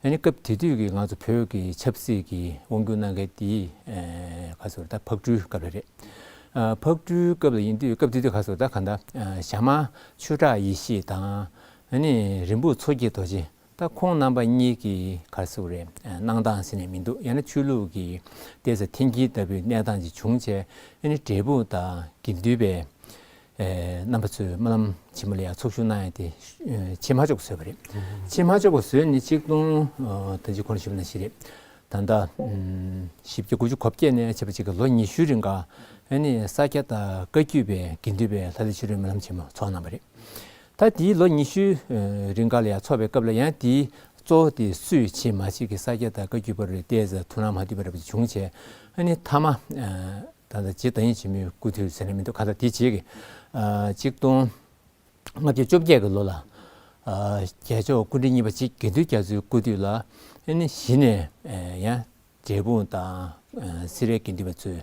ཨ་ནི་སྐབས་དེ་དུས་ཀྱི་ང་ཚོ་བོད་ཀྱི་ཆབ་སྲིད་ཀྱི་དབང་སྒྱུར་གནང་མཁན་དེ་ཨ་ག་ཟེར་ད་ཕག་གྲུའི་སྐབས་ལ་རེད། ཨ་ཕག་གྲུའི་སྐབས་ལ་ཡིན་དུས་སྐབས་དེ་དུས་ག་ཟེར་ད་ག་ད་ཨ་ཞྭ་དམར་ཆོས་གྲགས་ཡེ་ཤེས་དང་ཨ་ནི་རིན་སྤུངས་མཚོ་སྐྱེས་རྡོ་རྗེ། ད་ཁོང་རྣམ་པ་གཉིས་ཀྱི་ག་ཟེར་རེད། ཨ་གནང་སྟངས་ཟེར་ནས་མི་འདུག་ཡང་ན་ཆོས་ལུགས་ཀྱི་ཏོག་ཙམ་འཐེན་འཁྱེར་ལྟ་བུའི་གནས་སྟངས་ཅིག་བྱུང་བྱས། ཨ་ནི་འབྲས་སྤུངས་དང་དགེ་འདུན་པའི་ཨ་རྣམ་པ་ཚོས་སྨོན་ལམ་ཆེན་མོ་ལ་ཡང་ཚོགས་ཞུགས་གནང་ཡ་དེ་ཨ་ཆེས་མ་ལྕོགས་པ་བཟོས་པ་རེད། ཆེས་མ་ལྕོགས་པ་བཟོས་ནས་གཅིག་སྟོང་ཨ་ད་ཅི་གོང་ཞུས་པ་ནང་བཞིན་རེད། ད་ལྟ་ཨ་བཞི་བརྒྱ་དགུ་བཅུ་གོ་བརྒྱད་ནས་བྱས་པ་ཅིག་གི་ལོ་ཉི་ཤུའི་རིང་ག་ཨ་ནི་ས་སྐྱ་དང་བཀའ་བརྒྱུད་པའི་དགེ་འདུན་པས་ལྷ་ལྡན་ཆོས་སྒྲོན་སྨོན་ལམ་ཆེན་མོ་ཚོགས་གནང་བ་རེད། ད་དེའི་ལོ་ཉི་ཤུའི་ཨ་རིང་ག་ལ་ཡང་ཚོགས་པའི་སྐབས་ལ་ཡང་དེའི་གཙོ་བོ་དེ་སུས་བྱེད་མ་བྱེད་ཀྱི་ས་སྐྱ་དང་བཀའ་བརྒྱུད་བར་ལ་ཏོག་ཙམ་ཐུགས་སྣང་མ་འདུས་པ་འདྲ་པོ་ཅིག་བྱུང་བྱས། ཨ་ནི་མཐའ་མ་ཨ་ད་ལྟ་རྗེ་བདག་ཉིད་ཆེན་མོའི་སྐུ་དུས་ཟེར་ན་མི་འདུག་ག་ད་དེ་རྗེས་ཀྱི་ཨ་གཅིག་སྟོང་ལྔ་བརྒྱ་བཅོ་བརྒྱད་ཀྱི་ལོ་ལ་ཨ་རྒྱལ་མཆོག་སྐུ་ཕྲེང་གཉིས་པ་རྗེ་དགེ་འདུན་རྒྱ་མཚོའི་སྐུ་དུས་ལ་ཨ་ནི་གཞི་ནས་ཨ་ཡང་འབྲས་སྤུངས་དང་ཨ་སེ་རའི་དགེ་འདུན་པ་ཚོས་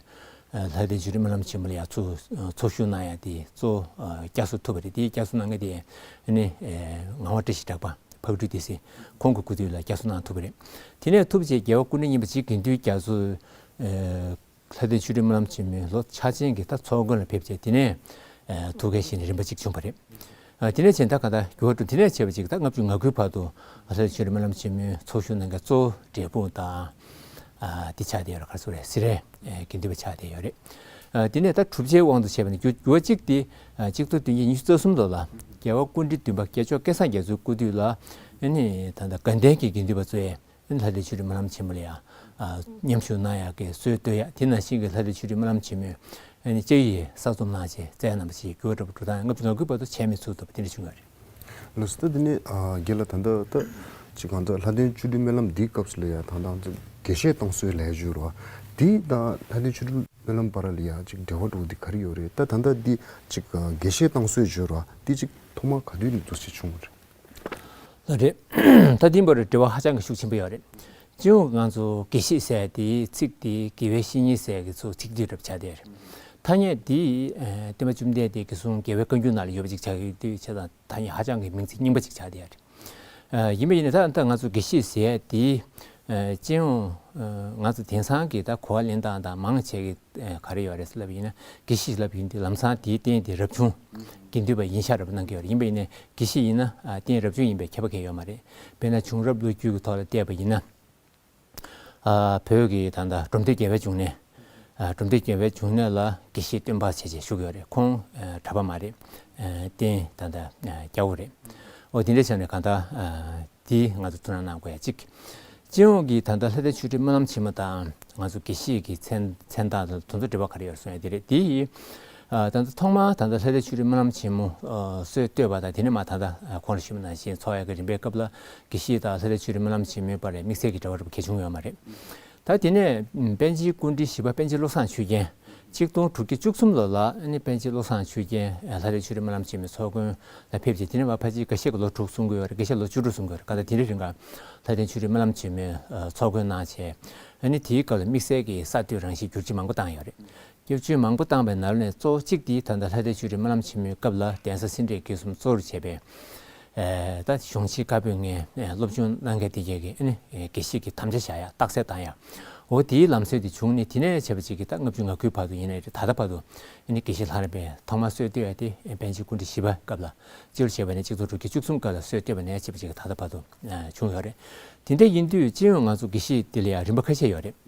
ཨ་ལྷ་ལྡན་ཆོས་སྒྲོན་སྨོན་ལམ་ཆེན་མོ་ལ་ཡང་ཚོགས་ཚོགས་ཞུགས་གནང་ཡ་དེ་གཙོ་བོ་ཨ་བསྐྱར་གསོ་ཐུབ་པ་རེད། དེའི་བསྐྱར་གསོ་གནང་མཁན་དེ་ཨ་ནི་ཨ་ངག་དབང་བཀྲ་ཤིས་གྲགས་པ་ཕག་གྲུའི་སྡེ་སྲིད་ཁོང་གི་སྐུ་དུས་ལ་བསྐྱར་གསོ་གནང་ཐུབ་པ་རེད། དེ་ནས་ཐུབ་རྗེ་རྒྱལ་བ་སྐུ་ཕྲེང་གཉིས་པ་རྗེ་དགེ་འདུན་རྒྱ་མཚོས་ཨ་ལྷ་ལྡན་ཆོས་སྒྲོན་སྨོན་ལམ་ཆེན་མོའི་ལོ་འཆར་ཅན་གྱི་ད་ཚོགས་མགོན་ལ་ཕེབས་བྱས། དེ་ནས་ཨ་ཐུགས་འགན་བཞེས་ནས་རིམ་པ་གཅིག་བྱུང་བ་རེད། ཨ་དེ་ནས་བྱས་ད་ག་ད་འགྱུར་བ་འགྲོ། དེ་ནས་བྱས་པ་ཅིག་ད་ལྔ་བཅུ་ང་དགུའི་བར་དུ་ལྷ་ལྡན་ཆོས་སྒྲོན་སྨོན་ལམ་ཆེན་མོའི་ཚོགས་ཞུགས་གནང་མཁན་གཙོ་བོ་འབྲས་སྤུངས་དང་ཨ་དེ་ཆགས་བསྡད་ཡོད་རེད། ག་རེ་ཟེར་རེད། སེ་རའི་ཨ་དགེ་འདུན་པ་ཆགས་བསྡད་ཡོད་རེད། ཨ་དེ་ནས་ད་གྲུབ་ཆའི་དབང་དུ་བྱས་པ་ནི་འགྱུར་འགྱུར་བ་གཅིག་དེ་ཨ་གཅིག་སྟོང་བདུན་བརྒྱ་ཉི་ཤུ་རྩ་གསུམ་ལོ་ལ་རྒྱལ་བ་སྐུ་ཕྲེང་བདུན་པ་རྒྱལ་མཆོག་སྐལ་བཟང་རྒྱ་མཚོའི་སྐུ་དུས་ལ་ཨ་ནི་ད་ལྟ་དགའ་ལྡན་གྱི་དགེ་འདུན་པ་ཚོས། ལྷ་ལྡན་ཆོས་སྒྲོན་སྨོན་ལམ་ཆེན་མོ་ལ་ཡང་ཨ་མཉམ་ཞུགས་གནང་ཡག་གི་སྲོལ་བཏོད་ཡ། དེ་ནང་བཞིན་གྱི་ལྷ་ལྡན་ཆོས་སྒྲོན་སྨོན་ལམ་ཆེན་མོའི་ཨ་ནི་བཅའ་ཡིག་གསར་རྩོམ་གནང་བྱས་བསྩལ་གནང་བ་ཞིག་འགྱུར་བ་འགྲོ་བ་འགྲོ་སྟངས་ལྔ་བཅུ་ང་དགུའི་བར་དུ་བྱས་མི་ཚུགས་ཐུབ་པ་དེ་འདྲ་བྱུང་ཡོད་རེད། ལགས་སོ། ད་དེ་ནས་ཨ་རྒན་ལགས་ད་ལྟ་ད་ཅིག་གང་ལྟར་ལྷ་ལྡན་ཆོས་སྒྲོན་སྨོན་ལམ་འདིའི་སྐབས་སུ་ལ་ཡང་ད་ལྟ་དགེ་བཤེས་བཏང་སྲོལ་ལས་བརྗོད་རོགས་འདི་དང་ལྷ་ལྡན་ཆོས་སྒྲོན་སྨོན་ལམ་བར་ལ་ཡང་ཅིག་འབྲེལ་བ་འགྲོ་འདི་ག་རེ་ཡོད་རེད། ད་ད་ལྟ་འདི་ཅིག་དགེ་བཤེས་བཏང་སྲོལ་བརྗོད་རོགས་འདི་ཅིག་ཐོག་མ་ག་དུས་ནས་འདུག་སེ་བྱུང་བ་རེད། ལགས་རེད། ད་འདི་བར་འབྲེལ་བ་ཧ་ཅང་གི་ཤུགས་ཆེན་པོ་ཡོད་རེད། སྤྱི་ཡོངས་ང་ཚོ་དགེ་བཤེས་ཟེར་དེའི་ཚིག་དེ་དགེ་བའི་བཤེས་གཉེན་ཟེར་གི་ཚོ་ཚིག་སྡུད་རབ་ཆགས་བསྡད་རེད། ཐ་སྙད་འདི་ཨ་སྟོན་པ་བཅོམ་ལྡན་འདས་ཀྱི་གསུང་རྒྱལ་བའི་བཀའ་འགྱུར་ནང་ལ་ཡོད་པ་ཅིག་ཆགས་ཀྱི་དུས་ཆ་དང་ཐ་སྙད་ཧ་ཅང་གི་མིང་ཚིག་རྙིང་པ་ཅིག་ཆགས་བསྡད་ཡོད་རེད། ཨ་ཡིན་པ་ཡིན་ནའི་ད་ལྟ་ང་ཚོ་དགེ་བཤེས་ཟེར་དེ་ཨ་སྤྱི་ཡོངས་ཨ་ང་ཚོ་དེང་སང་གི་ད་གོ་བ་ལེན་སྟངས་དང་མང་ཆེ་གི་ཨ་ག་རེ་ཡོད་རེད་ཟེར་ལབ་ཡིན་ན་དགེ་བཤེས་ལབ་ཡིན་དུས་ལམ་སང་དེའི་རྟེན་དེ་རབ་བྱུང་དགེ་འདུན་པ་ཡིན་ཤག་རབ་གནང་གི་ཡོད་རེད། ཡིན་པ་ཡིན་ནའི་དགེ་བཤེས་ཡིན་ན་ཨ་རྟེན་རབ་བྱུང་ཡིན་པའི་ཁྱད་པར་གང་ཡང་ཡོད་མ་རེད། དཔེར་ན་བྱུང་རབས་ལོ་རྒྱུས་ཀྱི་ཐོག་ལ་བལྟས་པ་ཡིན་ན། ཨ་བོད་ཀྱི་ད་ལྟ་འབྲོམ་སྟོན་རྒྱལ་བའི་འབྱུང་གནས། ཨ་འབྲོམ་སྟོན་རྒྱལ་བའི་འབྱུང་གནས་ལ་དགེ་བཤེས་སྟོན་པ་བྱས་བྱས་བཞུགས་ཡོད་རེད། ཁོང་ཨ་གྲྭ་པ་མ་རེད། ཨ་རྟེན་ད་ལྟ་ཨ་རྒྱལ་པོ་རེད། འོ་དེ་འདྲ་བྱས་ནས་གང་ལྟར་ཨ་དེ་ང་ཚོ་ཐུགས་སྣང་གནང་དགོས་ཡ་གཅིག་སྤྱི་ཡོངས་ཀྱི་ད་ལྟ་ལྷ་ལྡན་ཆོས་སྒྲོན་སྨོན་ལམ་ཆེན་མོ་དང་ང་ཚོ་དགེ་བཤེས་ཀྱི་མཚན་མཚན་རྟགས་དང་དེ་ཚོ་འབྲེལ་བ་ག་རེ་ཡོད་གསུང་ཡ་དེ་རེད། དེ་ཡིས་ཨ་ད་ལྟ་ཐོག་མར་ད་ལྟ་ལྷ་ལྡན་ཆོས་སྒྲོན་སྨོན་ལམ་ཆེན་མོ་ཨ་སྲོལ་བཏོད་པ་དང་དེ་ནས་མར་ད་ལྟ་ཨ་གོང་ལ་ཞུས་པ་ནང་བཞིན་ཚོགས་ཡ་གི་རིམ་པའི་སྐབས་ལ་དགེ་བཤེས་དང་ལྷ་ལྡན་ཆོས་སྒྲོན་སྨོན་ལམ་ཆེན་མོའི་བར་ལ་དམིགས་བསལ་གྱི་འབྲེལ་བ་འདྲ་པོ་གང་ཡང་བྱུང་ཡོད་མ་རེད། ད་དེ་ནས་ཨ་པཎ་ཆེན་སྐུ་ཕྲེང་བཞི་པ་པཎ་ཆེན་བློ་བཟང་ཆོས་རྒྱན། གཅིག་སྟོང་དྲུག་བརྒྱ་བཅུ་གསུམ་ལོ་ལ་ཨ་ནི་པཎ་ཆེན་བློ་བཟང་ཆོས་རྒྱན་ཨ་ལྷ་ལྡན་ཆོས་སྒྲོན་སྨོན་ལམ་ཆེན་མོའི་ཚོགས་མགོན་ལ་ཕེབས་རྗེས་དེ་ནས་མར་ཕལ་ཆེར་འགའ་ཤས་ཀྱིས་ལོ་དྲུག་གསུང་གི་ཡོད་རེད། འགའ་ཤས་ལོ་བཅུ་དྲུག་གསུང་གི་ཡོད་རེད། གང་ལྟར་དེ་རིང་རིང་ག་ལྷ་ལྡན་ཆོས་སྒྲོན་སྨོན་ལམ་ཆེན་མོའི་ཨ་ཚོགས་མགོན་གནང་བྱས། ཨ་ནི་དེའི་སྐབས་ལ་དམིགས་བསལ་གྱི་གསར་གཏོད་རང་བཞིན་བསྒྱུར་བཅོས་མང་པོ་བཏང་ཡོད་རེད། བསྒྱུར་བཅོས་མང་པོ་བཏང་པའི་ནང་ནས་གཙོ་བོ་གཅིག་དེ་ད་ལྟ་ལྷ་ལྡན་ཆོས་སྒྲོན་སྨོན་ལམ་ཆེན་མོའི་སྐབས་ལ་གདན་ས་སེ་འབྲས་དགེ་གསུམ་གཙོ་བོར་བྱས་པའི་ཨ་ད་གཞུང་ཆེན་བཀའ་པོད་ལྔའི་ཨ་སློབ་སྦྱོང་གནང་མཁན་དེ་གས་ཀྱི་ཨ་ནི་དགེ་བཤེས་ཀྱི་དམ་བཅའ་བཞག་ཡ་རྟགས་གསལ་བཏང་ཡ། འོ་དེའི་ལམ་སྲོལ་དེ་བྱུང་ནས། དེ་ནས་བྱས་པ་ཅིག་གིས་ད་ལྔ་བཅུ་ང་དགུའི་བར་དུ་ཡིན་ནའི་རེད། ད་ལྟ་བར་དུ་ཨ་ནི་དགེ་བཤེས་ལྷ་རམས་པས་ཐོག་མར་སྲོལ་བཏོད་ཡ་དེ་པཎ་ཆེན་སྐུ་ཕྲེང་བཞི་པ་སྐབས་ལ། སྤྱི་ལོ་བྱས་པ་ནས་གཅིག་སྟོང་དྲུག་བརྒྱ་བཅུ་གསུམ་སྐབས་ལ་སྲོལ་བཏོད་པ་ནས་བྱས་པ་ཅིག་གིས་ད་ལྟ་བར་དུ་ཨ་བྱུང་ཡོད་རེད། དེ་འདྲ་ཡིན་དུས་སྤྱི་ཡོངས་ང་ཚོ་དགེ་བཤེས་དེ་ལ་ཡང་རིམ་པ་ཁ་ཤས་ཡོད་རེད།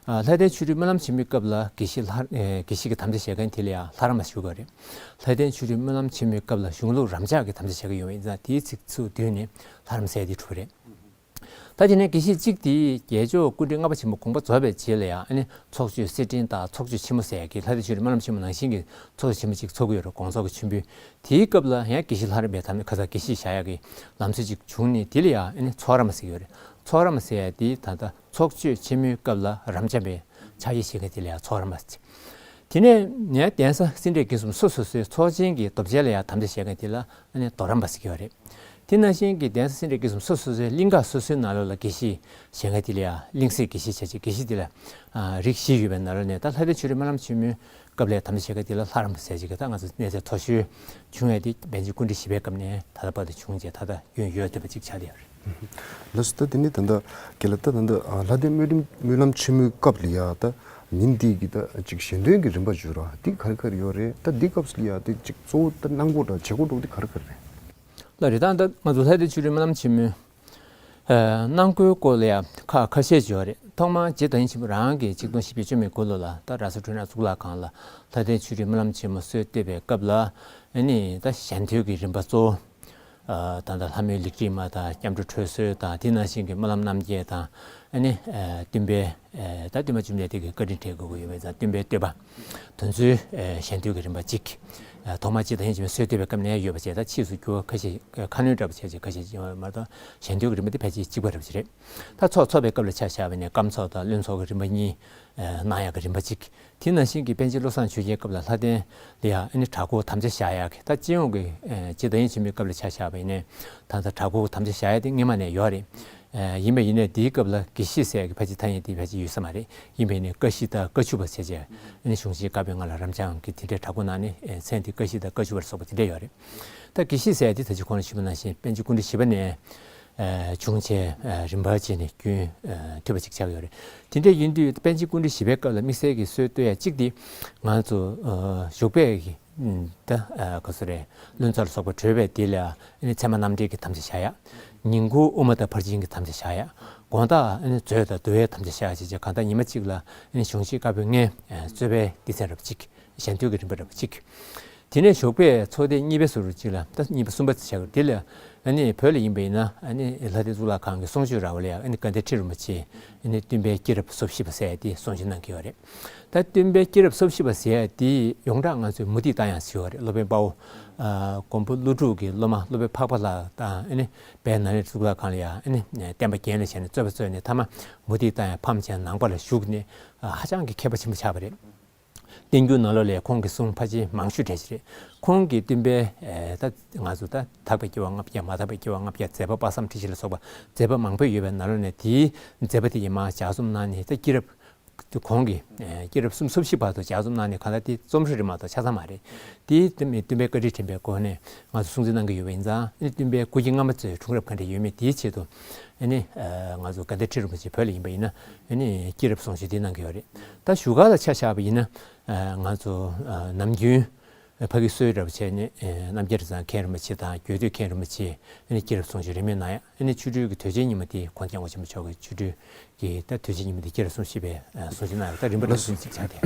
ཨ་ལྷ་ལྡན་ཆོས་སྒྲོན་སྨོན་ལམ་ཆེན་མོའི་སྐབས་ལ་དགེ་བཤེས་ལྷ་ཨེ་དགེ་བཤེས་ཀྱི་དམ་བཅའ་བཞེས་མཁན་དེ་ལ་ཡང་ལྷ་རམས་པ་ཟེར་གྱི་ཡོད་རེད། ལྷ་ལྡན་ཆོས་སྒྲོན་སྨོན་ལམ་ཆེན་མོའི་སྐབས་ལ་གཞུང་ལུགས་རབ་འབྱམས་ཀྱི་དམ་བཅའ་བཞེས་ཀྱི་ཡོད་པ་ཡིན་ཙང་། དེའི་ཚིག་ཚུར་བསྡུས་ནས་ལྷ་རམས་པ་ཟེར་ཡ་དེ་གྲུབ་པ་རེད། ད་དེ་ནས་དགེ་བཤེས་གཅིག་དེ་རྒྱལ་མཆོག་སྐུ་ཕྲེང་ལྔ་པ་ཆེན་པོ་དགོངས་པ་རྫོགས་པའི་རྗེས་ལ་ཡང་ཨ་ནི་ཚོགས་མཆོད་སེར་སྦྲེང་དང་ཚོགས་མཆོད་ཆེན་མོ་ཟེར་ཡ་གི་ལྷ་ལྡན་ཆོས་སྒྲོན་སྨོན་ལམ་ཆེན་མོ་ནང་བཞིན་གྱི་ཚོགས་མཆོད་ཆེན་མོ་གཅིག་ཚོགས་ཀྱི་ཡོད་རེད། དགོངས་རྫོགས་ཀྱི་མཆོད་འབུལ། དེའི་སྐབས་ལ་ཡང་དགེ་བཤེས་ལྷ་རམས་པའི་དམ་ཁ་སང་དགེ་བཤེས་བཞག་ཡ་གི་ལམ་སྲོལ་ཅིག་བྱུང་ནས། དེ་ལ་ཡང་ཨ་ནི་ཚོགས་རམས་པ་ཟེར་གྱི་ཡོད་རེད། ཚོགས་རམས་པ་ཟེར་ཡ་དེ་ད་ལྟ་ཚོགས་མཆོད་ཆེན་མོའི་སྐབས་ལ་རབ་འབྱམས་པའི་ཕྱག་དབྱེ་བྱེད་མཁན་དེ་ལ་ཡང་ཚོགས་རམས་པ་ཟེར། དེ་ནས་ནས་གདན་ས་སེ་འབྲས་དགེ་གསུམ་སོ་སོ་སོའི་ཚོགས་ཆེན་གྱི་མདོ་མཆོད་ལ་ཡང་དམ་བཅའ་བཞེས་མཁན་དེ་ལ་ཨ་ནི་མདོ་རམས་པ་ཟེར་གྱི་ཡོད་རེད། དེ་ནང་བཞིན་གྱི་གདན་ས་སེ་འབྲས་དགེ་གསུམ་སོ་སོ་སོའི་གླིང་ག་སོ་སོའི་ནང་ལོགས་ལ་དགེ་བཤེས་བཞེས་མཁན་དེ་ལ་ཡང་གླིང་སྲས་དགེ་བཤེས་བྱས་བྱས། དགེ་བཤེས་དེ་ལ་ཨ་རིགས་བཞི་ཡོད་པའི་ནང་ལོགས་ནས་ད་ལྷ་ལྡན་ཆོས་སྒྲོན་སྨོན་ལམ་ཆེན་མོའི་སྐབས་ལ་དམ་བཅའ་བཞེས་མཁན་དེ་ལ་ལྷ་རམས་པ་ཟེར་བྱས་ཀྱི། ད་ང་ཚོ་གནས་ཚད་མཐོ་ཤོས་བྱུང་ཡ་དེ་པཎ་ཆེན་སྐུ་ཕྲེང་བཞི་པའི་སྐབས་ནས་ད་ལྟ་བར་དུ་བྱུང་བྱས། ད་ལྟ་ཡུན་ཡོད་བསྡད་པ་ཅིག་ཆགས་བསྡད་ཡོད་རེད། ལགས་སོ། ད་དེ་ནས་ད་ལྟ་རྒན་ལགས། ད་ད་ལྟ་ཨ་ལྷ་ལྡན་སྨོན་ལམ་སྨོན་ལམ་ཆེན་མོའི་སྐབས་ལ་ཡ་ད་ཉིན་འདི་གི་ད་ཅིག་ཞལ་འདོན་གྱི་རིམ་པ་བརྗོད་ར་འདི་ག་རེ་ག་རེ་ཡོད་རེད། ད་འདི་སྐབས་ལ་ཡ་ད་ཅིག་གཙོ་བོ་ད་གནང་སྒོ་འདྲ་བྱེད་སྒོ་འདྲ་འདི་ག་རེ་ག་རེ་རེད། ལགས་རེད། ད་ད་ང་ཚོ་ལྷ་ལྡན་ཆོས་སྒྲོན་སྨོན་ལམ་ཆེན་མོའི་ཨ་གནང་སྒོའི་སྐོར་ལ་ཡ་ཁ་ཁ་ཤས་ཅིག་ཡོད་རེད། ཐོག་མར་རྗེ་བདག་ཉིད་ཆེན་པོ་རང་གིས་ཆིག་སྟོང་བཞི་བརྒྱ་བཅུ་མེད་དགུ་ལོ་ལ་ད་ར་ས་འཕྲུལ་སྣང་གཙུག་ལག་ཁང་ལ་ལྷ་ལྡན་ཆོས་སྒྲོན་སྨོན་ལམ་ཆེན་མོ་སྲོལ་བཏོད་པའི་སྐབས་ལ་ཨ་ནི་ད་ཞལ་འདོན་གྱི་རིམ་པ་གཙོ་བོ། ཨ་ད་ལྟ་ལྷ་མོའི་ལེགས་བྲིས་མ་དང་། སྐྱབས་འགྲོ་འཕྲོ་གསོལ་དང་། དེ་ནང་བཞིན་གྱི་སྨོན་ལམ་རྣམ་རྒྱལ་དང་། ཨ་ནི་ཨ་བསྟན་པའི་ཨ་ད་སྟོན་པ་བཅོམ་ལྡན་འདས་ཀྱི་བཀའ་དྲིན་དྲན་དགོས་ཀྱི་ཡོད་པས་ཙང་། བསྟན་པའི་བསྟོད་པ་དེ་ཚོའི་ཨ་ཞལ་འདོན་གྱི་རིམ་པ་གཅིག་ཨ་ཐོག་མར་རྗེ་བདག་ཉིད་ཆེན་པོ་སྲོལ་བཏོད་པའི་སྐབས་ནས་ཡོད་པ་བྱས། ད་ཕྱིས་སུ་འགྱུར་བ་ཁ་ཤས་ཁ་སྣོན་འདྲ་པོ་བྱས་བྱས་ཁ་ཤས་ཡོད་མ་གཏོགས། ཞལ་འདོན་གྱི་རིམ་པ་དེ་ཕལ་ཆེར་གཅིག་པ་འདྲ་པོ་ཞིག་རེད། ད་ཚོགས་ཚོགས་པའི་སྐབས་ལ་ཆ་བཞག་པ་ཡིན་ན་སྐབས་ཚོགས་དང་བློན་ཚོགས་ཀྱི་རིམ་པ་གཉིས་ཨ་གནང་ཡག་གི་རིམ་པ་གཅིག་དེ་ནང་བཞིན་གྱི་པཎ་ཆེན་བློ་བཟང་ཆོས་རྒྱན་སྐབས་ལ་ལྷ་ལྡན་ལ་ཡང་ཨ་ནི་གྲྭ་སྐོར་དམ་བཅའ་བཞག་ཡག་གི། ད་སྤྱི་ཡོངས་ཀྱི་ཨ་རྗེ་བདག་ཉིད་ཆེན་པོའི་སྐབས་ལ་ཆ་བཞག་པ་ཡིན་ན་ད་ལྟ་གྲྭ་སྐོར་དམ་བཅའ་བཞག་ཡག་དེ་སྔོན་མ་ནས་ཡོད་རེད། ཨ་ཡིན་པ་ཡིན་ནའི་དེའི་སྐབས་ལ་དགེ་བཤེས་ཟེར་ཡག་གི་ཕལ་ཆེར་ཐ་སྙད་དེ་ཕལ་ཆེར་ཡོད་ས་མ་རེད། ཡིན་པ་ཡིན་ནའི་ཀ་བཞི་དང་ཀ་བཅུ་པ་ཟེར་བྱས་ཨ་ནི་གཞུང་ཆེན་བཀའ་པོད་ལྔ་ལ་རབ་འབྱམས་ཀྱི་དེ་འདྲའི་གྲྭ་སྐོར་གནང་ནས་ཨ་མཚན་དེ་ཀ་བཞི་དང་ཀ་བཅུ་པ་ལ་སོགས་པ་དེ་འདྲ་ཡོད་རེད། ད་དགེ་བཤེས་ཟེར་ཡག་དེ་ད་ཅི་གོང་ལ་ཞུས་པ་ནང་བཞིན་པཎ་ཆེན་སྐུ་ཕྲེང་བཞི་པ་ནས་ཨ་བྱུང་བྱས་ཨ་རིམ་པ་བྱས་ནས་རྒྱུན་ཨ་མཐུད་པ་ཅིག་ཆགས་ཡོད་རེད། དེ་འདྲ་ཡིན་དུས་པཎ་ཆེན་སྐུ་ཕྲེང་བཞི་པའི་སྐབས་ལ་དམིགས་བསལ་གྱི་སྲོལ་བཏོད་ཡག་གཅིག་དེ་ང་ཚོ་ཨ་བཞུགས་པའི་གི་ད་ཨ་ག་ཚོད་རེད། བློན་ཚོགས་ལ་སོགས་པ་གྲོལ་བའི་དེ་ལ་ཨ་ནི་ཚད་མ་རྣམ་འགྲེལ་གྱི་དམ་བཅའ་བཞག་ཡག་ཉིན་གུང་དབུ་མ་དང་ཕར་ཕྱིན་གྱི་དམ་བཅའ་བཞག་ཡག་དགོང་དག་ཨ་ནི་མཛོད་དང་འདུལ་བའི་དམ་བཅའ་བཞག་ཡག་བྱས་བྱས་གང་ལྟར་ཉི་མ་གཅིག་ལ་ཨ་ནི་གཞུང་ཆེན་བཀའ་པོད་ལྔའི་ཨ་རྩོད་པའི་སྡེ་ཚན་རབ་གཅིག་ཞལ་འདོན་གྱི་རིམ་པ་རབ་གཅིག་དེ་ནས་ཞོགས་པའི་ཚོགས་སྡེ་གཉིས་པའི་ཟུར་གཅིག་ལ་ད་གཉིས་པ་གསུམ་པ་ཆགས་ཀྱི་ཡོད་རེད། དེ་ལ་ཨ་ནི་བོད་ལ་ཡིན་པ་ཡིན་ན་ཨ་ནི་ལྷ་ལྡན་གཙུག་ལག་ཁང་གི་གསུང་ཆོས་ར་བ་ལ་ཡ་ཨ་ནི་དགའ་ལྡན་ཁྲི་རིན་པོ་ཆེ་ཨ་ནི་སྟོན་པའི་སྐྱེས་རབས་སོ་བཞི་པ་ཟེར་ཡ་དེ་གསུང་ཆོས་གནང་གི་ཡོད་རེད། ད་སྟོན་པའི་སྐྱེས་རབས་སོ་བཞི་པ་ཟེར་ཡ་དེ་ཡོངས་གྲགས་ང་ཚོས་མུ་ཏིག་རྟ་དབྱངས་ཟེར་བ་རེད། སློབ་དཔོན་དཔའ་བོ་ཨ་མགོན་པོ་ཀླུ་སྒྲུབ་ཀྱི་སློབ་མ་སློབ་དཔོན་འཕགས་པ་ལྷ་དང་། ཨ་ནི་དཔལ་ནཱ་ལེནྡྲ་གཙུག་ལག་ཁང་ལ་ཡ་ཨ་ནི་བསྟན་པ་རྒྱན་ལ་བྱས་ནས་རྩོད་པ་རྩོད་ནས་མཐའ་མ་མུ་ཏིག་རྟ་དབྱངས་ཕམ་བྱས་ནས་ནང་པ་ལ་ཞུགས་ནས་ཨ་ཧ་ཅང་གི་མཁས་པ་ཆེན་པོ་ཆགས་པ་རེད། བསྟན་འགྱུར་ནང་ལོགས་ལ་ཁོང་གི་གསུང་ཕལ་ཆེར་མང་ཤོས་གྲས་ཤིག་རེད། ཁོང་གིས་སྟོན་པའི་ཨེ་ད་ང་ཚོ་ད་དག་པའི་སྐྱེ་བ་ལྔ་བརྒྱ། མ་དག་པའི་སྐྱེ་བ་ལྔ་བརྒྱ། མཛད་པ་དཔག་བསམ་འཁྲི་ཤིང་ལ་སོགས་པ་མཛད་པ་མང་པོ་ཡོད་པའི་ནང་ལོགས་ནས་དེའི་མཛད་པ་དེ་ཡི་མར་ལྗགས་རྩོམ་གནང་ནས། ད་སྐྱེས་རབས་དེ་ཁོང་གིས་ཨེ་སྐྱེས་རབས་གསུམ་སོ་བཞི་བར་དུ་ལྗགས་རྩོམ་གནང་ནས། གང་ལྟར་དེ་རྩོམ་ཧྲིལ་རེད་མ་གཏོགས་ཆ་ཚང་མ་རེད། དེའི་སྟོན་པའི་བཀའ་དྲིན་དྲན་པའི་སྒོ་ནས་ང་ཚོ་སྲུང་བརྩི་གནང་གི་ཡོད་པ་ཡིན་ཙང་། ཨ་ནི་སྟོན་པའི་སྐུ་སྐྱེ་སྔ་མ་ཚོའི་འཁྲུངས་རབས་ག་འདྲ་ཡོད་མེད་དེའི་ཆེད་དུ། ཨ་ནི་ཨ་ང་ཚོ་དགའ་ལྡན་ཁྲི་རིན་པོ་ཆེ་བོད་ལ་ཡིན་པ་ཡིན་ན་ཨ་ནི་སྐྱེས་རབས་གསུང་ཆོས་འདི་གནང་གི་ཡོད་རེད། ད་བཞུགས་སྒར་ལ་ཆ་བཞག་པ་ཡིན་ན་ཨ་ང་ཚོ་ཨ་ནམ་རྒྱུན་ཕ་གི་གསོལ་རབ་བྱས་ནས་ཨ་རྣམ་རྒྱལ་རི་ཚང་མཁན་རིན་པོ་ཆེ་དང་རྒྱུད་སྟོད་མཁན་རིན་པོ་ཆེ་ཨ་ནི་སྐྱེས་རབས་གསུང་ཆོས་རེས་མོས་གནང་ཡ། ཨ་ནི་ཆོ་འཕྲུལ་གྱི་དུས་ཆེན་ཉིན་མོ་དེ་གོང་ས་སྐྱབས་མགོན་ཆེན་པོ་མཆོག་གི་ཆོ་འཕྲུལ་གྱི་ད་དུས་ཆེན་ཉིན་མོ་དེ་སྐྱེས་རབས་གསུང་ཆོས་པའི་ཨ་གསུང་ཆོས་གནང་ཡ། ད་རིམ་པ་རིམ་པ་བཞིན་ཅིག་ཆགས་ཏེ།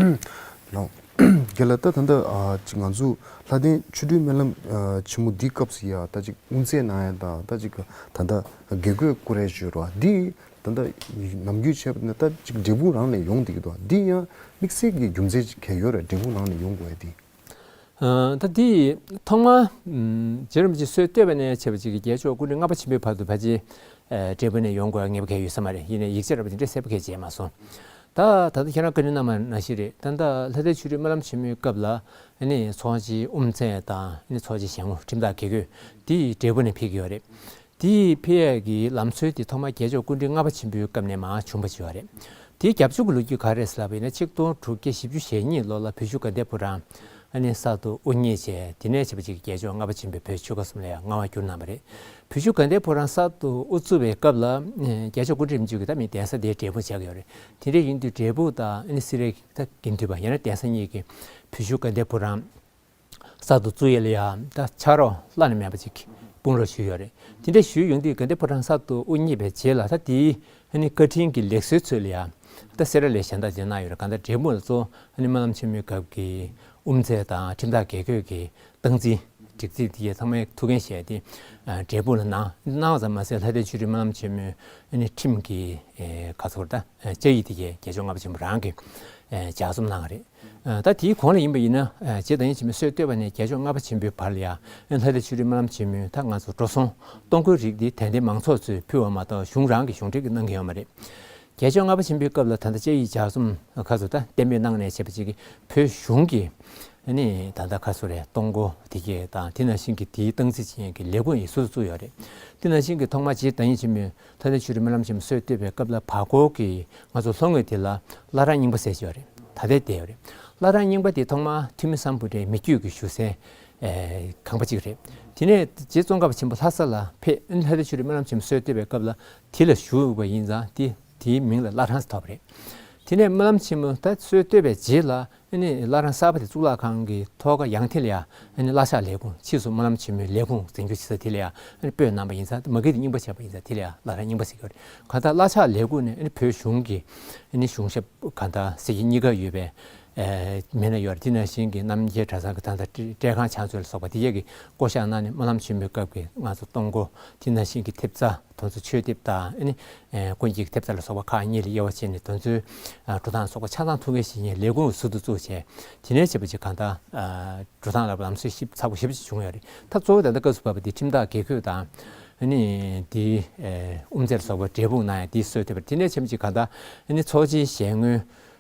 ལགས། རྒན་ལགས། ད་ད་ལྟ་ཨ་ཅིག་ང་ཚོ་ལྷ་ལྡན་ཆོ་འཕྲུལ་སྨོན་ལམ་ཨ་ཆེན་མོ་འདིའི་སྐབས་སུ་ཡ་ད་ཅིག་དབུ་མཛད་གནང་ཡ་དང་། ད་ཅིག་ད་ལྟ་དགེ་བསྐོས་སྐུ་རས་བརྗོད་རོགས་འདི་ད་ལྟ་ནམ་རྒྱུན་བྱས་པ་ན་ད་ཅིག་འབྲས་སྤུངས་རང་ནས་ཡོང་བསྡད་ཀྱི་འདུག་འདི་ཡང་དམིགས་བསལ་གྱི་རྒྱུ་མཚན་ཅིག་གང་ཡོད་རེད། འབྲས་སྤུངས་རང་ནས་ཡོང་དགོས་ཡ་འདི། ཨ་ད་འདི་ཐོག་མར་ཨམ་རྗེ་རིན་པོ་ཆེ་སྲོལ་བཏོད་པ་ནས་བྱས་པ་ཅིག་གི་རྒྱལ་མཆོག་སྐུ་ཕྲེང་ལྔ་པ་ཆེན་པོའི་བར་དུ་ཕལ་ཆེར་ཨ་འབྲས་སྤུངས་ནས་ཡོང་དགོས་ངེས་པ་གང་ཡོད་ས་མ་རེད། ཡིན་ནའི་ཡིག་ཆ་འདྲ་པོ་དེ་འདྲ་གསལ་པོ་གང་མཇལ་མ་སོང་། ད་ད་ལྟ་ཁྱེད་རང་བཀའ་འདྲི་གནང་བ་ནང་བཞིན་རེད། ད་ལྟ་ལྷ་ལྡན་ཆོས་སྒྲོན་སྨོན་ལམ་ཆེན་མོའི་སྐབས་ལ་ཨ་ནི་ཚོགས་ཆེན་དབུ་མཛད་དང་། ཨ་ནི་ཚོགས་ཆེན་ཞལ་ངོ་ཁྲིམས་ཐག་གི་གོས་དེ་འབྲས་སྤུངས་ནས་ཕེབས་ཀྱི་ཡོད་རེད། དེའི་ཕེབས་ཡས་ཀྱི་ལམ་སྲོལ་དེ་ཐོག་མར་རྒྱལ་མཆོག་སྐུ་ཕྲེང་ལྔ་པ་ཆེན་པོའི་སྐབས་ནས་མར་བྱུང་བ་ཞིག་ཡོད་རེད། དེའི་རྒྱབ་ལྗོངས་ཀྱི་ལོ་རྒྱུས་ག་རེ་རེད་ཟེར་ལབ་པ་ཡིན་ན། ཆིག་སྟོང་དྲུག་བརྒྱ་བཞི་བཅུ་ཞེ་གཉིས་ལོ་ལ་བོད་བཞུགས་དགའ་ལྡན་ཕོ་བྲང་ ཨ་ནི་གསར་དུ་དབུ་བརྙེས་བྱས། དེ་ནས་བྱས་པ་ཅིག་རྒྱལ་མཆོག་ལྔ་པ་ཆེན་པོའི་བོད་ཆོལ་ཁ་གསུམ་ལ་ཡང་མངའ་དབང་བསྒྱུར་གནང་བ་རེད། བོད་བཞུགས་དགའ་ལྡན་ཕོ་བྲང་གསར་དུ་དབུ་བཙུགས་པའི་སྐབས་ལ་རྒྱལ་མཆོག་སྐུ་ཕྲེང་རིམ་བྱོན་གྱིས་ད་མི་གདན་ས་དེར་འབྲས་སྤུངས་བཅར་གྱི་ཡོད་རེད། དེ་འདྲ་ཡིན་དུས་འབྲས་སྤུངས་དང་ཨ་ནི་སེ་རའི་ད་དགེ་འདུན་པ་ཡང་ན་གདན་ས་གཉིས་ཀྱིས་བོད་བཞུགས་དགའ་ལྡན་ཕོ་བྲང་གསར་དུ་བཙུགས་ཡས་ལ་ཡང་ད་ཕྱག་རོགས་བླ་ན་མེད་པ་ཅིག་དཔུང་རོགས་ཞུས་ཡོད་རེད། དེ་འདྲ་ཞུས་ཡོང་དུས་དགའ་ལྡན་ཕོ་བྲང་གསར་དུ་དབུ་བརྙེས་པའི་རྗེས་ལ་ད་དེའི་ཨ་ནི་བཀའ་དྲིན་གྱི་ལེགས་གསོལ་ཚུལ་ལ་ཡང་ད་སེ་ར་ལ་ཞལ་ཏ་དེ་གནང་ཡོད་རེད། གང་ལྟར་འབྲས་སྤུངས་ལ་གཙོ་བོ་ཨ་ནི་སྨོན་ལམ་ཆེན་མོའི་སྐབས་ཀྱི་དབུ་མཛད་དང་ཁྲིམས་བདག་དགེ་བསྐོས་ཀྱི་སྟངས་འཛིན་སྒྲིག་འཛིན་དེ་ཚང་མའི་ཐུགས་འགན་བཞེས་ཏེ་འབྲས་སྤུངས་ལ་གནང་གནང་བ་ཙམ་མ་ཟད། ལྷ་ལྡན་ཆོས་སྒྲོན་སྨོན་ལམ་ཆེན་མོའི་ཨ་ནི་ཁྲིམས་ཀྱི་ག་ཚོད་ད་བཅའ་ཡིག་དེ་གའི་རྒྱལ་མཆོག་ལྔ་པ་ཆེན་པོ་རང་གིས་ལྗགས་རྩོམ་གནང་བ་རེད། ད་དེའི་གོང་ལ་ཡིན་པ་ཡིན་ན། རྗེ་བདག་ཉིད་ཆེན་མོའི་སྲོལ་བཏོད་པ་ནས་རྒྱལ་མཆོག་ལྔ་པ་ཆེན་པོའི་བར་ལ་ཡང་ལྷ་ལྡན་ཆོས་སྒྲོན་སྨོན་ལམ་ཆེན་མོའི་ད་ང་ཚོ་འགྲོ་སོང་གཏོང་སྒོའི་རིགས་འདི་དད་ལྡན་མང་ཚོགས་ཚོས་ཕུལ་བ་མ་གཏོགས་གཞུང་རང་གིས་གཞུང་འབྲེལ་གྱི་གནང་གི་ཡོད་མ་རེད། རྒྱལ་མཆོག་ལྔ་པ་ཆེན་པོའི་སྐབས་ལ་ད་ལྟ་བཅའ་ཡིག་ལྗགས་རྩོམ་ཁ་ཚོ་ད་གཏན་འབེབས་གནང་ནས་བྱས་པ་ཅིག་གིས་བོད་གཞུང་གིས་ནི་ད་ལྟ་ཁ་ཚོ་རེད། གཏོང་སྒོ་དེ་གས་དང་དེ་ནང་བཞིན་གྱི་དེའི་སྟངས་འཛིན་བྱེད་མཁན་གྱི་ལས་ཁུངས་ཡིན་སུ་བཙུགས་ཡོད་རེད། དེ་ནང་བཞིན་གྱི་ཐོག་མར་རྗེ་བདག་ཉིད་ཆེན་མོས་ལྷ་ལྡན་ཆོས་སྒྲོན་སྨོན་ལམ་ཆེན་མོའི་སྲོལ་བཏོད་པའི་སྐབས་ལ་བར་སྐོར་གྱི་ང་ཚོ་ལྷོ་ངོས་དེ་ལ་བླ་བྲང་རྙིང་པ་ཟེར་གྱི་ཡོད་རེད། ད་ལྟའི་བསྡད་ཡོད་རེད། བླ་བྲང་རྙིང་པ་དེ་ཐོག་མར་ཐོན་མི་སམ་བྷོ་ཊའི་མི་བསྐྱོད་ཀྱི་བཞུགས་སའི་ཁང་པ་གཅིག་རེད། དེ་ནས་རྗེ་ཙོང་ཁ་པ་ཆེན་པོ་ལྷ་ས་ལ་ཕེབས། ལྷ་ལྡན་ཆོས་སྒྲོན་སྨོན་ལམ་ཆེན་མོའི་སྲོལ་བཏོད་པའི་སྐབས་ལ་དེ་ལ་བཞུགས་པ་ཡིན་ཙང་དེ་དེའི་མིང་ལ་བླ་བྲང་ཟེར་ཐོགས་པ་རེད། དེ་ནས་སྨོན་ལམ་ཆེན་མོ་ད་སྲོལ་བཏོད་པའི་རྗེས་ལ་ཨ་ནི་བླ་བྲང་གསར་པ་དེ་གཙུག་ལག་ཁང་གི་ཐོག་ཁ་ཡང་དེ་ལ་ཡང་ཨ་ནི་བླ་ཕྱག་ལས་ཁུངས། ཕྱིས་སུ་སྨོན་ལམ་ཆེན་མོའི་ལས་ཁུངས་འཛིན་སྐྱོང་བྱེད་ས་དེ་ལ་ཡང་ཨ་ནི་སྤོས་གནང་བ་ཡིན་ཙང་མ་གི་དེ་རྙིང་པ་བྱས་པ་ཡིན་ཙང་དེ་ལ་ཡང་བླ་བྲང་རྙིང་པ་ཟེར་གྱི་ཡོད་རེད། གང་ལྟར་བླ་ཕྱག་ལས་ཁུངས་ནས་ཨ་ནི་བོད་གཞུང་གི་ཨ་ནི་གཞུང་ཞབས་གང་ལྟར་གཟི་བརྗིད་གཉིས་ཀ་ཡོད་པའི་མི་སྣ་ཡོད་རེད། དེ་ནང་བཞིན་གྱི་རྣམ་རྒྱལ་གྲྭ་ཚང་གི་ད་ལྟ་བཀྲས་ཁང་ཕྱག་མཛོད་ལ་སོགས་པ་དེ་གས་ཀྱི་བསྐོ་བཞག་གནང་ནས་སྨོན་ལམ་ཆེན་མོའི་སྐབས་ཀྱི་ང་ཚོ་གཏོང་སྒོ། དེ་ནང་བཞིན་གྱི་ཐེབས་རྩ་དེ་ཚོ་མཆོད་ཐེབས་དང་ཨ་ནི་ཀུན་མཁྱེན་གྱི་ཐེབས་རྩ་ལ་སོགས་པ་ཁག་གཉིས་ལ་དབྱེ་བ་ཕྱེ་ནས་དེ་ཚོའི་འགྲོ་སྟངས་སོགས་པ་ཆ་ཚང་ཐུགས་འགན་བཞེས་མཁན་ལས་ཁུངས་ཟུར་དུ་བཙུགས་བྱས། དེ་ནས་བྱས་པ་ཅིག་གང་ལྟར་འགྲོ་སྟངས་ལ་ལམ་སྲོལ་ཞིབ་ཚགས་པོ་ཞེ་པོ་ཅིག་བྱུང་ཡོད་རེད། ད་གཙོ་བོ་ད་ལྟ་སྐབས་སུ་བབས་པ་འདི་ཁྲིམས་བདག་དགེ་བསྐོས་དང་ཨ་ནི་དེའི་དབུ་མཛད་ལ་སོགས་པ་འབྲས་སྤུངས་གནང་ཡ་དེའི་སྲོལ་བཏོད་པ་རེད། དེ་ནས་བྱས་པ་ཅིག་གང་ལྟར་ཨ་ནི་ཚོགས་ཆེན་ཞལ་ངོ་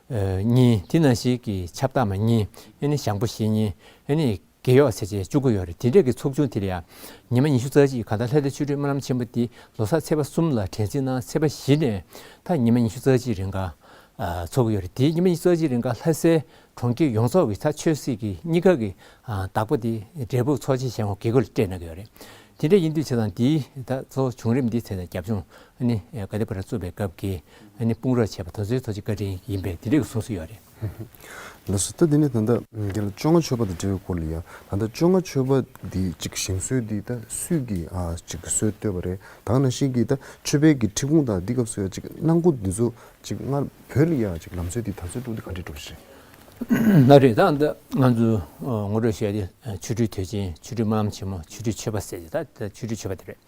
གཉིས། དེ་ནང་བཞིན་གྱི་ཆབ་གཏའ་མ་གཉིས། ཨ་ནི་ཞང་པོ་ཞེ་གཉིས། ཨ་ནི་རྒས་གཡོག་ཟེར་བྱས་བཅུ་དགུ་ཡོད་རེད། དེ་འདྲས་ཀྱི་ཚོགས་ཆུང་དེ་ལ་ཡང་ཉི་མ་ཉི་ཤུ་རྩ་གཅིག་གང་ལྟར་ལྷ་ལྡན་ཆོས་སྒྲོན་སྨོན་ལམ་ཆེན་པོ་འདི་ལོ་གསར་ཚེས་པ་གསུམ་ལ་དྲན་གསོ་གནང་། ཚེས་པ་བཞི་ནས་ད་ཉི་མ་ཉི་ཤུ་རྩ་གཅིག་རིང་ག་ཚོགས་ཀྱི་ཡོད་རེད། དེའི་ཉི་མ་ཉི་ཤུ་རྩ་གཅིག་རིང་ག་ལྷ་སའི་གྲོང་ཁྱེར་ཡོངས་རྫོགས་ཀྱི་ད་ཆོས་སྲིད་ཀྱི་གཉིས་ཀ་གི་བདག་པོ་དེ་འབྲས་སྤུངས་ཚོགས་ཆེན་ཞལ་ངོ་དགེ་བསྐོས་ལ་སྤྲད་གནང་གི་ཡོད་རེད། དེ་འདྲ་ཡིན་དུས་བྱས་ཙང་འདིའི་ད་གཙོ་བོ་བྱུང་རིམ་འདི་བྱས་ཙང་རྒྱབ་ལྗོངས་ཨ་ནི་དགའ་ལྡན་ཕོ་བྲང་བཙུགས་པའི་སྐབས་ཀྱི་ཨ་ནི་དཔུང་རོགས་བྱས་པ་དེ་ཚོའི་ཐོག་ཅིག་བཀའ་དྲིན་ཡིན་པས་དེ་འདྲ་གི་གསུང་སྲོལ་ཡོད་རེད། ལགས་སོ། ད་དེ་ནས་ད་ལྟ་རྒན་ལགས་བཅོ་ལྔ་མཆོད་པ་དང་འབྲེལ་བའི་སྐོར་ལ་ཡ། ད་ལྟ་བཅོ་ལྔ་མཆོད་པ་འདི་ཅིག་བཞེངས་སྲོལ་འདི་ད་སུས་ཀྱིས་ཨ་ཅིག་སྲོལ་བཏོད་པ་རེད། ད་ག་ནང་བཞིན་གྱི་ད་མཆོད་པའི་གི་ཁྲི་གུང་དང་འདི་སྐབས་སུ་ཡ་ཅིག་གནང་སྒོ་འདི་ཚོ་ཅིག་སྔར་བོད་ལ་ཡ་ཅིག་ལམ་སྲོལ་འདི་དར་སྲོལ་འགྲོ་འདི་ག་འདྲས་འགྲོ་བཞིན། ན་རེད། ད་ལྟ་ང་ཚོ་ངོ་སྤྲོད་བྱས་ཏེ་ཆོ་འཕྲུལ་དུས་ཆེན། ཆོ་འཕྲུལ་སྨོན་ལམ་ཆེན་མོ། ཆོ་འཕྲུལ་མཆོད་པ་ཟེར་ཏེ་ད་ཆོ་འཕྲུལ་མཆོད་པ་དེ་རེད།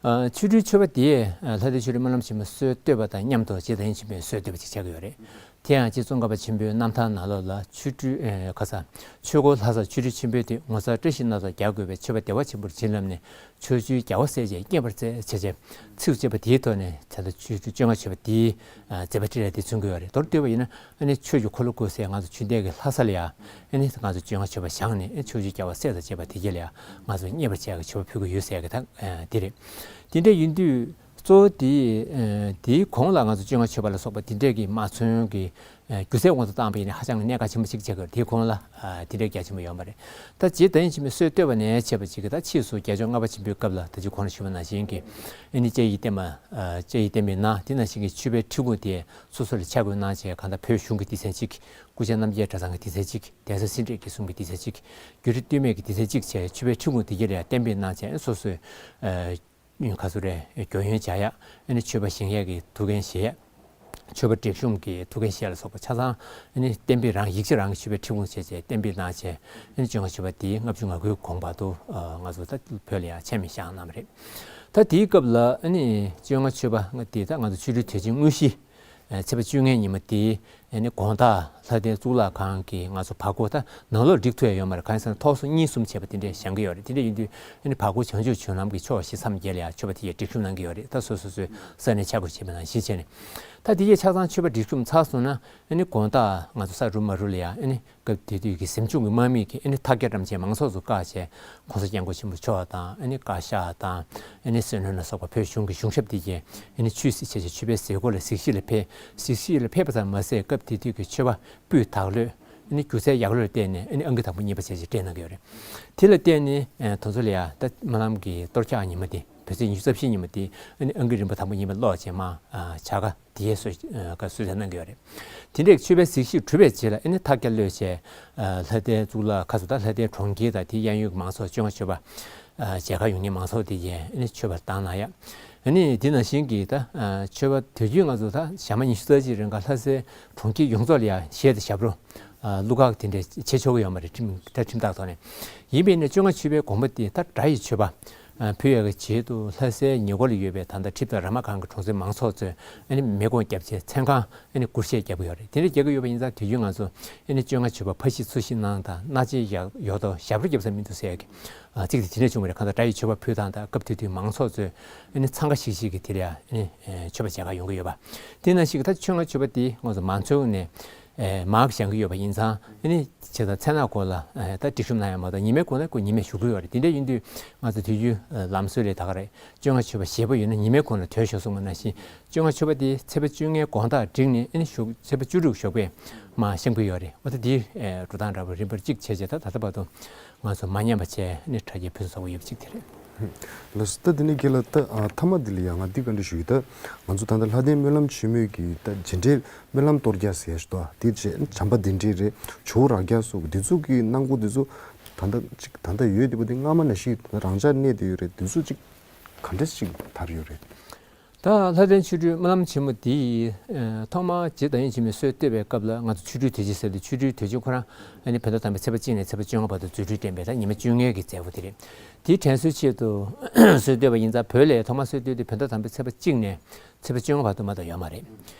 ཨ་ཆོ་འཕྲུལ་མཆོད་པ་དེས་ཨ་ལྷ་ལྡན་ཆོས་སྒྲོན་སྨོན་ལམ་ཆེན་མོའི་སྲོལ་བཏོད་པ་དང་མཉམ་དུ་རྗེ་བདག་ཉིད་ཆེན་པོའི་སྲོལ་བཏོད་པ་ཅིག་ཆགས་ཀྱི་ཡོད་རེད། དེ་ཡང་རྗེ་ཙོང་ཁ་པ་ཆེན་པོའི་རྣམ་ཐར་ནང་ལོགས་ལ་ཆོ་འཕྲུལ་ཨེ་ཁ་ས་ཆོས་འཁོར་ལྷ་ས་ཆོ་འཕྲུལ་ཆེན་པོའི་དུས། ངོ་མཚར་བཀྲ་ཤིས་སྣ་ཚོགས་རྒྱ་དགོད་པས། མཆོད་པ་བདེ་བ་ཆེན་པོར་བྱིན་རླབས་ནས། ཕྱོགས་བཅུའི་རྒྱལ་བ་སྲས་བཅས་མཉེས་པར་མཛད། བྱས་བྱས་ཚིགས་བཅད་པ་དེའི་ཐོག་ནས་ད་ལྟ་ཆོ་འཕྲུལ་བཅོ་ལྔ་མཆོད་པ་དེའི་ཨ་མཛད་པ་འཕྲིན་ལས་དེ་མཚོན་གྱི་ཡོད་རེད། མདོར་བསྡུས་པ་ཡིན་ན་ཨ་ནི་ཆོས་ཀྱི་འཁོར་ལོ་བསྐོར་སའི་ང་ཚོ་ཆོས་སྡེ་གི་ལྷ་ས་ལ་ཡ་ཨ་ནི་ང་ཚོ་བཅོ་ལྔ་མཆོད་པ་བཞེངས་ནས་ཨ་ཕྱོགས་བཅུའི་རྒྱལ་བ་སྲས་དང་བཅས་པ་དེ་གྱད་ལ་ཡ་ང་ཚོ་མཉེས་པར་བྱས་ཀྱི་མཆོད་པ་ཕུལ་གྱི་ཡོད་ཟེར་གྱི་ད་ཨ་དེ་རེད། དེ་འདྲ་ཡིན་དུས་གཙོ་བོ་དེ་ཨ་དེའི་གོང་ལ་ང་ཚོ་བཅོ་ལྔ་མཆོད་པ་ལ་སོགས་པ་དེ་འདྲས་ཀྱི་མ་ཚུན་གྱི་ཨ་སྒྱུ་རྩལ་དབང་དུ་བཏང་བ་ཡིན་ན་ཧ་ཅང་གི་གནད་འགག་ཆེན་པོ་ཞིག་ཆགས་ཀྱི་ཡོད་རེད། དེའི་གོང་ལ་ཨ་དེ་འདྲས་རྒྱ་ཆེན་པོ་ཡོད་མ་རེད། ད་རྗེ་བདག་ཉིད་ཆེན་པོའི་སྲོལ་བཏོད་པ་ནས་བྱས་པ་ཅིག་གིས་ད་ཕྱིས་སུ་རྒྱལ་མཆོག་ལྔ་པ་ཆེན་པོའི་སྐབས་ལ་ད་ཅི་གོང་ལ་ཞུས་པ་ནང་བཞིན་གྱི་ཨ་ནི་བཅའ་ཡིག་བསྟན་པ་ཨ་བཅའ་ཡིག་བསྟན་པའི་ནང་དེ་ནང་བཞིན་གྱི་མཆོད་པའི་ཁྲི་གུང་དེ་སོ་སོ་ལ་ཆ་བགོས་གནང་བྱས། གང་ལྟར་བོད་གཞུང་གི་སྡེ་ཚན་གཅིག་སྐུ་བཅར་རྣམ་རྒྱལ་གྲྭ་ཚང་གི་སྡེ་ཚན་གཅིག་གདན་ས་སེ་འབྲས་དགེ་གསུམ་གྱི་སྡེ་ཚན་གཅིག་བརྒྱུད་རིམ་སྟོད་སྨད་ཀྱི་སྡེ་ཚན་གཅིག་བྱས་མཆོད་པའི་ཁྲི་གུང་དེ་གྱད་ལ་ཡ་གཏན་འབེབས་གནང་བྱས་སོ་སོའི་ཨ་ག་ཚོད་རེད། རྒྱུན་ཡོན་བྱ་ཡ། ཨ་ནི་མཆོད་པ་བཞེངས་ཡས་ཀྱི་ཐུགས་འགན་བཞེས་ཡ། མཆོད་པ་སྒྲིག་གཤོམ་གྱི་ཐུགས་འགན་བཞེས་ཡ་ལ་སོགས་པ་ཆ་ཚང་ཨ་ནི་གཏན་འབེབས་རང་ཡིག་ཆ་རང་གི་མཆོད་པའི་ཁྲི་གུང་བྱས་བྱས་གཏན་འབེབས་གནང་བྱས། ཨ་ནི་བཅོ་ལྔ་མཆོད་པ་འདི་ལྔ་བཅུ་ང་དགུའི་གོང་བར་དུ་ཨ་ང་ཚོ་ད་བོད་ལ་ཡང་ཆད་མེད་བཞག་གནང་བ་རེད། ད་དེའི་སྐབས་ལ་ཨ་ནི་བཅོ་ལྔ་མཆོད་པ་འདི་ད་ང་ཚོ་ཆོ་འཕྲུལ་དུས་ཆེན་དངོས་གཞི་ཚེས་པ་བཅོ་ལྔའི་ཉི་མ་དེ་ཨ་ནི་དགོང་དག་ལྷ་ལྡན་གཙུག་ལག་ཁང་གི་ང་ཚོ་བར་སྐོར་ད་ནང་ལོགས་སྒྲིག་ཐུབ་ཡ་ཡོད་མ་རེད། གང་ཡིན་ཟེར་ན་ཐོག་སོ་གཉིས་གསུམ་བྱས་པ་དེ་འདྲས་བཞེངས་ཀྱི་ཡོད་རེད། དེ་འདྲས་ཡིན་དུས་ཨ་ནི་བར་སྐོར་བྱང་ཆུབ་བྱུང་ལམ་གྱི་ཕྱོགས་བཞི་མཚམས་བརྒྱད་ལ་ཡང་མཆོད་པ་དེ་ཡང་སྒྲིག་གཤོམ་གནང་གི་ཡོད་རེད། ད་སོ་སོ་སོའི་ས་གནས་ཆ་བགོས་བྱས་པ་ནང་བཞིན་བྱས་ནས། ད་དེ་ཡས་ཆ་ཚང་མཆོད་པ་སྒྲིག་གཤོམ་ཚར་སོང་ན་ཨ་ནི་དགོང་དག་ང་ཚོ་ས་རུབ་མ་རུབ་ལ་ཡང་ཨ་ནི་སྐབས་དེ་དུས་ཀྱི་གཟིམ་ཆུང་གི་དམག་མི་གིས་ཨ་ནི་ཕྱག་རྒྱ་བཀྲམ་བྱས་མང་ཚོགས་ཚོ་བཀག་བྱས་༸གོང་ས་༸སྐྱབས་མགོན་ཆེན་པོ་མཆོག་དང་ཨ་ནི་བཀའ་ཤག་དང་ཨ་ནི་སྲིད་བློན་ལ་སོགས་པ་བོད་གཞུང་གི་གཞུང་ཞབས་དེ་གས་ཨ་ནི་ཆོས་སྲིད་ཆེད་ཀྱི་མཆོད་པའི་གཟིགས་སྐོར་ལ་གཟིགས་ཞིབ་ལ་ཕེབས། གཟིགས་ཞིབ་ལ་ཕེབས་པ་ཙམ་མ་ཟད་སྐབས་དེ་དུས་ཀྱི་མཆོད་པ་སྤུས་དག་ལོས་ ཨ་ནི་སྒྱུ་རྩལ་ཡག་ལོས་བརྟེན་ནས་ཨ་ནི་ཨང་ཀི་དང་པོ་གཉིས་པ་བྱས་བྱས་སྤྲད་གནང་གི་ཡོད་རེད། དེ་ལ་བརྟེན་ནས་ཨ་དེ་ཚོ་ལ་ཡ་ད་སྨོན་ལམ་གྱི་གཏོར་རྒྱག་ཉི་མ་དེ་བོད་ཚེས་ཉི་ཤུ་རྩ་བཞི་ཉི་མ་དེ་ཨ་ནི་ཨང་ཀི་རིམ་པ་དང་པོ་གཉིས་པ་ཀློག་བྱས་མར་ཨ་བྱ་དགའ་དེའི་སྲོལ་ཨ་ག་སྲོལ་ལ་གནང་གི་ཡོད་རེད། དེ་འདྲའི་མཆོད་པའི་གཟིགས་ཞིབ་གྲུབ་པའི་རྗེས་ལ་ཨ་ནི་ཐལ་རྒྱ་ལོས་བྱས་ཨ་ལྷ་ལྡན་གཙུག་ལག་ཁག་སོགས་དང་ལྷ་ལྡན་གྲོང་ཁྱེར་དང་དེའི་གཡས་གཡོན་གྱི་མང་ཚོགས་བཅོ་ལྔ་མཆོད་པ་ཨ་མཇལ་ཁ་ཡོང་མཁན་མང་ཚོགས་དེ་ཡིས་ཨ་ནི་མཆོད་པ་བཏང་གནང་ཡ། ཨ་ནི་དེ་ནང་བཞིན་གྱི་ད་ཨ་མཆོད་པ་དུས་རྒྱུན་ང་ཚོ་ད་ཞག་མ་ཉི་ཤུ་རྩ་གཅིག་རིང་ག་ལྷ་སའི་གྲོང་ཁྱེར་ཡོངས་རྫོགས་ལ་ཡ་གཞས་དང་ཞབས་བྲོ་ཨ་གླུ་གར་དེ་འདྲ་བྱེད་ཆོག་གི་ཡོད་མ་རེད། ཁྲིམས་ད་ཁྲིམས་ཐག་ཐོག་ནས། ཡིན་པས་ན་བཅོ་ལྔ་མཆོད་པའི་དགོངས་པ་དེ་ད་སྒྲ་ཡི་མཆོད་པ་ཨ་ཕུལ་ཡག་གི་ཆེད་དུ་ལྷ་སའི་ཉེ་འཁོར་ལ་ཡོད་པའི་ད་ལྟ་ཁྲིབ་དང་ར་མ་སྒང་གི་གྲོང་གསེབ་མང་ཚོགས་ཚོས་ཨ་ནི་མེ་སྒོང་བརྒྱབ་བྱས་མཚན་གང་ཨ་ནི་སྒོར་གཞས་རྒྱག་གི་ཡོད་རེད། དེ་འདྲ་རྒྱག་གི་ཡོད་པ་ཡིན་ཙང་དུས་རྒྱུན་ང་ཚོ་ཨ་ནི་བཅོ་ལྔ་མཆོད་པ་ཕ་གཞིས་ཚུ་གཞིས་གནང་དང་སྣ་རྩེ་ཡག་ཡོད་དོ་ཞབས་བྲོ་རྒྱབ་ས་མི་འདུག་ཟེར་ཡག་གི་ཨ་ཚིག་དེ་དེ་འདྲ་བྱུང་བ་རེད། གང་ལྟར་སྒྲ་ཡི་མཆོད་པ་ཕུལ་སྟངས་དང་སྐབས་དེ་དུས་མང་ཚོགས་ཚོས་ཨ་ནི་འཚང་ཁ་ཤིག་ཤིག་གིས་དེ་ལ་ཡ་ཨ་ནི་མཆོད་པ་མཇལ་ཁ་ཡོང་གི་ཡོད་པ། དེ་ནང་བཞིན་གྱི་ད་བཅོ་ལྔ་མཆོད་པ་དེ་ང་ཚོ་མང་ཚོགས་ནས་ཨེ་མར་བཞེངས་ཀྱི་ཡོད་པ་ཡིན་ཙང་ཨ་ནི་བྱས་ཙང་མཚན་ནག་སྐོར་ལ་ཨེ་ད་སྒྲིག་ཤོམ་གནང་ཡ་མ་གཏོགས་ཉི་མའི་གུང་ལ་ཁོ་ཉི་མས་བཞུགས་ཀྱི་ཡོད་རེད། དེ་འདྲ་ཡིན་དུས་ང་ཚོ་དུས་རྒྱུན་ཨེ་ལམ་སྲོལ་ལས་ད་ག་རེད། བཅོ་ལྔ་མཆོད་པ་བཞེས་པ་ཡོད་ན་ཉི་མའི་གུང་ལ་དོན་ཤོར་སོང་བ་ནང་བཞིན་བཅོ་ལྔ་མཆོད་པ་དེ་ཚེས་པ་བཅོ་ལྔའི་དགོང་དག་བསྒྲིགས་ནས་ཨ་ནི་ཞོགས་ཚེས་པ་བཅུ་དྲུག་ཞོགས་པས་མར་བཤམས་ཀྱི་ཡོད་རེད། འོ་ད་འདིའི་ཨེ་འགྲོ་སྟངས་འདྲ་པོ་རིམ་པར་གཅིག་བྱས་བྱས་ད་ད་ལྟ་བར་དུ་ང་ཚོ་མ་ཉམས་པ་བྱས་ཨ་ནི་གྲ་རྒྱས་ཕུན་སུམ་ཚོགས་པ་ཡོད་པ་གཅིག་དེ་རེད། ལགས་སོ། ད་དེ་ནས་རྒན་ལགས་ད་ཨ་མཐའ་མ་འདི་ལ་ཡང་ང་འདི་བཀའ་འདྲི་ཞུ་གི། ད་ང་ཚོ་ད་ལྟ་ལྷ་ལྡན་སྨོན་ལམ་ཆེན་མོའི་གི་ད་རྗེས་འབྲེལ་སྨོན་ལམ་གཏོར་རྒྱག་ཟེར་ཡ་ཞིག་འདུག་དེ་རྗེས་བྱམས་པ་གདན་འདྲེན་རེད། ཇོ་བོ་རབ་རྒྱས་སོགས་འདི་ཚོ་གི་གནང་སྒོ་འདི་ཚོ་ད་ལྟ་ཅིག་ད་ལྟ་ཡོད་དེ་པོ་དེ་སྔ་མ་ནང་བཞིན་ད་ལྟ་རང་འཇགས་གནས་བསྡད་ཡོད་རེད། འདི་ཚོ་ཅིག་ག་འདྲས་ཅིག་དར་ཡོད་རེད། ད་ལྷ་ལྡན་ཆོ་འཕྲུལ་སྨོན་ལམ་ཆེན་མོ་འདི་ཨ་ཐོག་མར་རྗེ་བདག་ཉིད་འཆི་མེད་སྲོལ་གཏོད་པའི་སྐབས་ལ་ང་ཚོ་ཆོ་འཕྲུལ་དུས་ཆེན་ཟེར་དུས་ཆོ་འཕྲུལ་དུས་ཆེན་ཁོ་རང་ཨ་ནི་བོད་ཟླ་དང་པོའི་ཚེས་པ་གཅིག་ནས་ཚེས་པ་བཅོ་ལྔ་བར་དུ་རྫུ་འཕྲུལ་བསྟན་པའི་ད་ཉི་མ་བཅོ་ལྔའི་གི་མཛད་སྒོ་དེ་རེད། དེའི་དྲན་གསོའི་ཆེད་དུ་སྲོལ་བཏོད་པ་ཡིན་ཙང་བོད་ལ་ཐོག་མར་སྲོལ་བཏོད་དུས་བོད་ཟླ་དང་པོའི་ཚེས་པ་གཅིག་ནས་ཚེས་པ་བཅོ་ལྔ་བར་དུ་མ་གཏོགས་ཡོད་མ་རེད།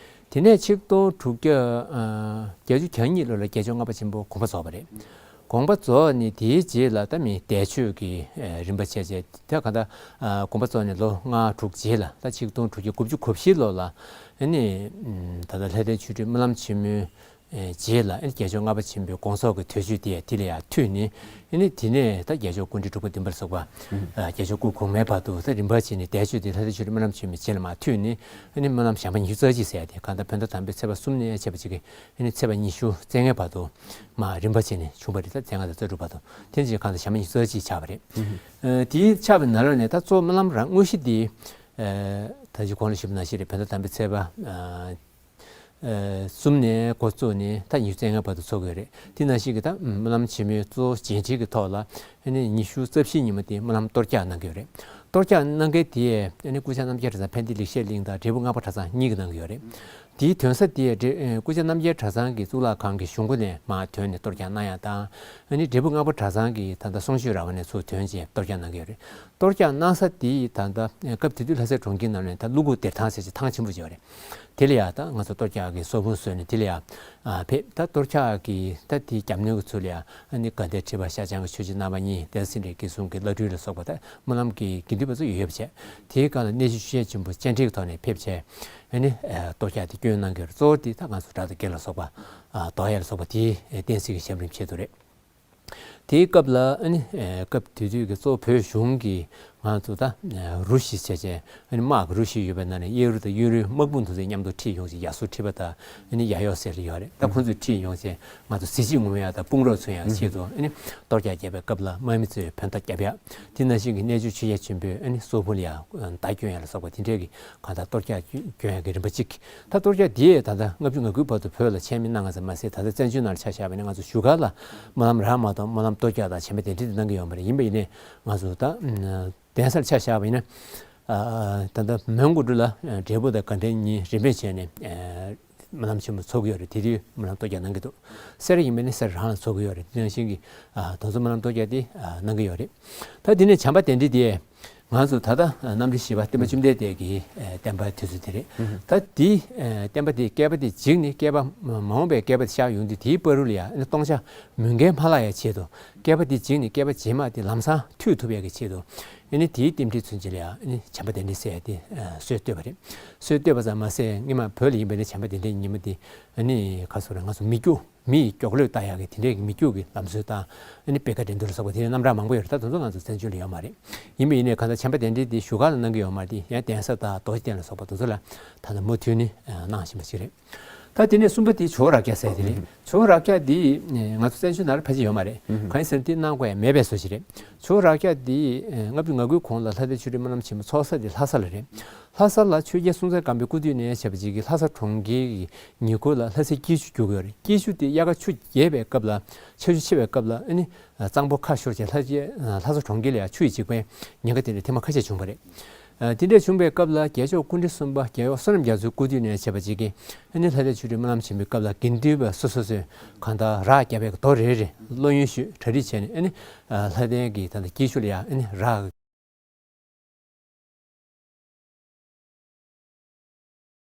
དེ་ནས་ཆིག་སྟོང་དྲུག་བརྒྱ་ཨ་བརྒྱད་ཅུ་གྱ་གཉིས་ལོ་ལ་རྒྱལ་མཆོག་ལྔ་པ་ཆེན་པོ་དགོངས་པ་རྫོགས་པ་རེད། དགོངས་པ་རྫོགས་ནས་དེའི་རྗེས་ལ་ད་མི་འདས་མཆོད་ཀྱི་ཨ་རིམ་པ་བྱས་བྱས་ད་ག་ད་ཨ་དགོངས་པ་རྫོགས་ནས་ལོ་ལྔ་དྲུག་རྗེས་ལ་ད་ཆིག་སྟོང་དྲུག་བརྒྱ་དགུ་བཅུ་གོ་བཞི་ལོ་ལ་ཨ་ནི་ད་ལྟ་ལྷ་ལྡན་ཆོ་འཕྲུལ་སྨོན་ལམ་ཆེན་མོའི་ཨེ་རྗེས་ལ་ཨེ་རྒྱལ་མཆོག་ལྔ་པ་ཆེན་པོའི་དགོངས་རྫོགས་ཀྱི་དུས་མཆོད་དེ་དེ་ལ་ཡང་མཐུད་ནས་ཨེ་ནི་དེ་ནས་ད་རྒྱལ་མཆོག་སྐུ་ཕྲེང་དྲུག་པ་བདུན་པ་ལ་སོགས་པ་ཨ་རྒྱལ་མཆོག་སྐུ་གོང་མའི་བར་དུ་ད་རིམ་པ་བྱས་ནས་འདས་མཆོད་དེ་ལྷ་ལྡན་ཆོ་འཕྲུལ་སྨོན་ལམ་ཆེན་མོའི་རྗེས་ལ་མར་མཐུད་ནས་ཨེ་ནི་སྨོན་ལམ་བྱམས་པ་ཉི་ཤུ་རྩ་གཅིག་ཟེར་ཡ་དེ་གང་ལྟར་བོད་ཟླ་དང་པོའི་ཚེས་པ་གསུམ་ནས་བྱས་པ་ཅིག་གི་ཨེ་ནི་ཚེས་པ་ཉི་ཤུ་རྩ་ལྔའི་བར་དུ་མར་རིམ་པ་བྱས་ནས་བྱུང་བ་རེད། ད་མཛད་ལྔ་དང་རྩ་དྲུག་བར་དུ་དེ་ནས་གང་ལྟར་བྱམས་པ་ཉི་ཤུ་རྩ་གཅིག་ཆགས་པ་རེད། ཨ་དེའི་ཆགས་པའི་ནང་ལོགས་ནས་ད་གཙོ་བོ་སྨོན་ལམ་རང་དངོས་གཞི་དེ་ཨ་ད་ཅི་གོང་ལ་ཞུས་པ་ནང་བཞིན་རེད། བོད་ཟླ་དང་པོའི་ཚེས་པ་ཨ་ཨ་གསུམ་ནས་འགོ་བཙུགས་ནས་ད་ཉི་ཤུ་རྩ་ལྔའི་བར་དུ་འཚོགས་ཀྱི་ཡོད་རེད། དེ་ནང་བཞིན་གྱི་ད་སྨོན་ལམ་ཆེན་མོའི་གཙོ་བོ་རྗེས་འབྲེལ་གྱི་ཐོག་ལ་ཨ་ནི་ཉི་ཤུ་རྩ་བཞི་ཉིན་མོ་དེ་སྨོན་ལམ་གཏོར་རྒྱག་གནང་གི་ཡོད་རེད། གཏོར་རྒྱག་གནང་མཁན་དེ་ཨ་ནི་སྐུ་བཅར་རྣམ་རྒྱལ་གྲྭ་ཚང་ཕན་བདེ་ལེགས་བཤད་གླིང་དང་འབྲས་སྤུངས་སྔགས་པ་གྲྭ་ཚང་གཉིས་ཀྱིས་གནང་གི་ཡོད་རེད། དེའི་ཐོན་ས་དེ་འབྲས་སྐུ་བཅར་རྣམ་རྒྱལ་གྲྭ་ཚང་གི་གཙུག་ལག་ཁང་གི་གཞུང་སྒོ་ནས་མར་ཐོན་ནས་གཏོར་རྒྱག་གནང་ཡ་དང་ཨ་ནི་འབྲས་སྤུངས་སྔགས་པ་གྲྭ་ཚང་གི་ད་ལྟ་གསུང་ཆོས་ར་བ་ནས་ཚུར་ཐོན་བྱས་གཏོར་རྒྱག་གནང་གི་ཡོད་རེད། གཏོར་རྒྱག་གནང་ས་དེ་ད་ལྟ་སྐབས་དེ་དུས་ལྷ་སའི་གྲོང་ཁྱེར་ནང་ནས་ད་ཀླུ་སྒུག་གདན་ཐང་ཟེར་ཅིག་ཐང་ཆེན་པོ་ཅིག་ཡོད་རེད། དེ་ལ་ཡ་ད་ང་ཚོ་གཏོར་རྒྱག་གི་གསོལ་ཕུང་བཟོས་ནས་དེ་ལ་ཡ་ཨ་ཕེབས། ད་གཏོར་རྒྱག་གི་ད་དེའི་རྒྱབ་གནོན་གྱི་ཚུལ་ལ་ཡ་ཨ་ནི་དགའ་ལྡན་ཁྲི་པ་ཤར་བྱང་གི་ཆོས་རྗེ་རྣམ་པ་གཉིས་དེ་སྲིད་འབྲས་དགེ་གསུམ་གྱི་བླ་སྤྲུལ་ལ་སོགས་པ་ད་སྨོན་ལམ་གྱི་དགེ་འདུན་པ་ཚོ་ཡོད་པ་བྱས། དེའི་སྒང་ལ་གནས་ཆུང་ཆོས་རྒྱལ་ཆེན་པོ་སྤྱན་འདྲེན་གྱི་ཐོག་ནས་ཕེབས་བྱས་ཨ་ནི་ཨ་གཏོར་རྒྱག་དེ་སྐྱོན་གནང་གི་ཡོད་རེད། གཙོ་བོ་དེ་ད་ང་ཚོ་དགྲ་དང་བགེགས་ལ་སོགས་པ་ཨ་བཟློག་ཡ་ལ་སོགས་པ་དེའི་བསྟན་སྲིད་ཀྱི་ཞབས་རིམ་ཆེད་དུ་རེད། དེའི་སྐབས་ལ་ཨ་ནི་ཨ་སྐབས་དེ་དུས་ཀྱི་གཙོ་བོ་བོད་གཞུང་གིས་ང་ཚོ་ད་ཨ་རུ་བཞི་བྱས་བྱས་ཨ་ནི་དམག་གི་རུ་བཞི་ཡོད་པའི་ནང་ནས་གཡས་རུ་དང་གཡོན་རུའི་དམག་དཔུང་དེ་ཚོ་མཉམ་དུ་ཁྲིད་ཡོང་བྱས། ཡ་སུ་ཁྲི་པ་དང་ཨ་ནི་ཡ་ཡོ་ཟེར་ཡོད་རེད། ད་ཁོང་ཚོས་ཁྲིད་ཡོང་བྱས་ང་ཚོ་གཟི་བརྗིད་ངོམ་ཡ་དང་དཔུང་རོགས་མཚོན་ཡ་ཆེད་དུ་ཨ་ནི་གཏོར་རྒྱག་བརྒྱབ་པའི་སྐབས་ལ་དམག་མི་ཚོས་བོད་མདའ་བརྒྱབ་ཡ། དེ་ནང་བཞིན་གྱི་གནས་ཆུང་ཆོས་རྒྱལ་ཆེན་པོས་ཨ་ནི་གསོལ་ཕུང་ལ་ཡ་མདའ་སྐྱོན་ཡ་ལ་སོགས་པ་དེ་འདྲས་ཀྱི་གང་ལྟར་གཏོར་རྒྱག་སྐྱོན་ཡ་གི་རིམ་པ་གཅིག་ད་གཏོར་རྒྱག་འདིས་ད་ལྟ་ལྔ་བཅུ་ང་དགུའི་བར་དུ་བོད་ལ་ཆད་མེད་གནང་བ་ཙམ་མ་ཟད། ད་ལྟ་བཙན་བྱོལ་ནང་ལ་ཆ་བཞག་པ་ཡིན་ན་ང་ཚོ་བཞུགས་སྒར་ལ་སྨོན་ལམ་རག་མ་གཏོགས་སྨོན་ལམ་གཏོར་རྒྱག་དང་བྱམས་པའི་གདན་འདྲེན་དེ་གནང་གི་ཡོད་མ་རེད། ཡིན་པ་ཡིན་ནའི་ང་ཚོ་ད་གདན་སར་ཆ་བཞག་པ་ཡིན་ན་ད་ལྟ་མོན་གྷོ་གྲུ་ལ་འབྲས་སྤུངས་དང་དགའ་ལྡན་གཉིས་རིམ་པས་བྱས་ནས་སྨོན་ལམ་ཆེན་མོ་ཚོགས་ཀྱི་ཡོད་རེད། དེ་དུས་སྨོན་ལམ་གཏོར་རྒྱག་གནང་གི་འདུག་སེ་ར་ཡིན་པ་ཡིན་ན་སེ་ར་རང་ལ་ཚོགས་ཀྱི་ཡོད་རེད། དེ་ནང་བཞིན་གྱི་དེ་ཚོ་སྨོན་ལམ་གཏོར་རྒྱག་དེ་གནང་གི་ཡོད་རེད། ད་དེ་ནས་བྱམས་པ་གདན་འདྲེན་དེ། ང་ཚོ་ད་ལྟ་རྣམ་འདྲེན་བཞི་པ་བསྟན་པ་བཅོམ་ལྡན་འདས་ཀྱི་བསྟན་པ་དུས་ཚོད་དེ་རེད། ད་དེའི་བསྟན་པ་དེ་བསྐལ་པ་དེ་འཇིག་ནས་བསྐལ་པ་མ་འོངས་པའི་བསྐལ་པ་དེ་ཤར་ཡོང་དུས་དེའི་བར་དུ་ལ་ཡང་སྟོང་ཆ་མུན་གེལ་མ་ལྷག་ཡ་ཆེད་དུ་བསྐལ་པ་དེ་འཇིག་ནས་བསྐལ་པ་རྗེས་མ་དེ་ལམ་སང་མཐུད་ཐུབ་ཡ་གི་ཆེད་དུ་ཨ་ནི་དེའི་རྟེན་འབྲེལ་མཚོན་བྱེད་ལ་ཡང་ཨ་ནི་བྱམས་པ་གདན་འདྲེན་ཟེར་ཡ་དེ་སྲོལ་བཏོད་པ་རེད། སྲོལ་བཏོད་པ་ཙམ་མ་ཟད་སྔོན་མ་བོད་ལ་ཡིན་པ་ཡིན་ན་བྱམས་པ་གདན་འདྲེན་ཉིན་མོ་དེ་ཨ་ནི་ག་ཟེར་རེད། ང་ཚོ་མི་རྒྱུག་མི་ཡི་མགྱོགས་ལོས་ལྟ་ཡག་གི་དེ་འདྲའི་མི་རྒྱུག་གི་ལམ་སྲོལ་དང་ཨ་ནི་པད་ཁ་འགྲན་བསྡུར་ལ་སོགས་པ་དེ་འདྲའི་རྣམ་གྲངས་མང་པོ་ཡོད་རེད། ད་དེ་ཚོ་ང་ཚོ་བཙན་བྱོལ་ལ་ཡོད་མ་རེད། ཡིན་པ་ཡིན་ནའི་གང་ལྟར་བྱམས་པ་གདན་འདྲེན་དེ་བཞུགས་སྒར་ལ་གནང་གི་ཡོད་མ་རེད། དེ་ཡང་གདན་ས་དང་རྡོ་རྗེ་གདན་ལ་སོགས་པ་དེ་ཚོ་ལ་ད་ལྟ་མུ་མཐུད་ནས་གནང་བཞིན་པ་ཞིག་རེད། ད་དེ་ནས་གསུམ་པ་དེ་ཇོ་བོ་རཀྵ་ཟེར་དེ་རེད། ཇོ་བོ་རཀྵ་དེ་ང་ཚོ་བཙན་བྱོལ་ནང་ལ་ཕལ་ཆེར་ཡོད་མ་རེད། གང་ཡིན་ཟེར་ན་དེ་གནང་དགོས་ཡ་མེད་པའི་བཟོ་ཞིག་རེད། ཇོ་བོ་རཀྵ་དེ་ལྔ་བཅུ་ང་དགུའི་གོང་ལ་ལྷ་ལྡན་ཆོས་སྒྲོན་སྨོན་ལམ་ཆེན་མོ་ཚོགས་ས་དེ་ལྷ་ས་ལ་རེད། ལྷ་ས་ལ་ཆོས་རྒྱལ་སྲོང་བཙན་སྒམ་པོའི་སྐུ་དུས་ནས་བྱས་པ་ཅིག་གིས་ལྷ་ས་གྲོང་ཁྱེར་གྱི་ཉེ་འཁོར་ལ་ལྷ་སའི་སྐྱིད་ཆུ་རྒྱུག་གི་ཡོད་རེད། སྐྱིད་ཆུ་དེ་དབྱར་ཁ་ཆུ་རྒྱས་པའི་སྐབས་ལ་ཆར་ཆུ་ཆེ་བའི་སྐབས་ལ་ཨ་ནི་གཙང་པོ་ཁ་ཤོར་བྱས་ལྷ་ལྷ་ས་གྲོང་ཁྱེར་ལ་ཡང་ཆུ་ཡི་འཇིགས་པའི་ཉེན་ཁ་དེ་འདྲ་ཐེངས་མ་ཁ་ཤས་བྱུང་བ་རེད། ཨ་དེ་འདྲ་བྱུང་བའི་སྐབས་ལ་རྒྱལ་མཆོག་སྐུ་ཕྲེང་གསུམ་པ་རྒྱལ་ཡོངས་བསོད་ནམས་རྒྱ་མཚོའི་སྐུ་དུས་ནས་བྱས་པ་ཅིག་གིས་ཨ་ནི་ལྷ་ལྡན་ཆོས་སྒྲོན་སྨོན་ལམ་ཆེན་མོའི་སྐབས་ལ་དགེ་འདུན་པ་སོ་སོ་སོས་གང་ལྟར་རགས་བརྒྱབ་པའི་རྡོ་རེ་རེ་བླུ་ཉོ་ཞུས་གྲ་སྒྲིག་བྱས་ནས་ཨ་ནི་ལྷ་ལྡན་གྱི་ད་ལྟ་སྐྱིད་ཆུ་ལ་ཡང་ཨ་ནི་རགས་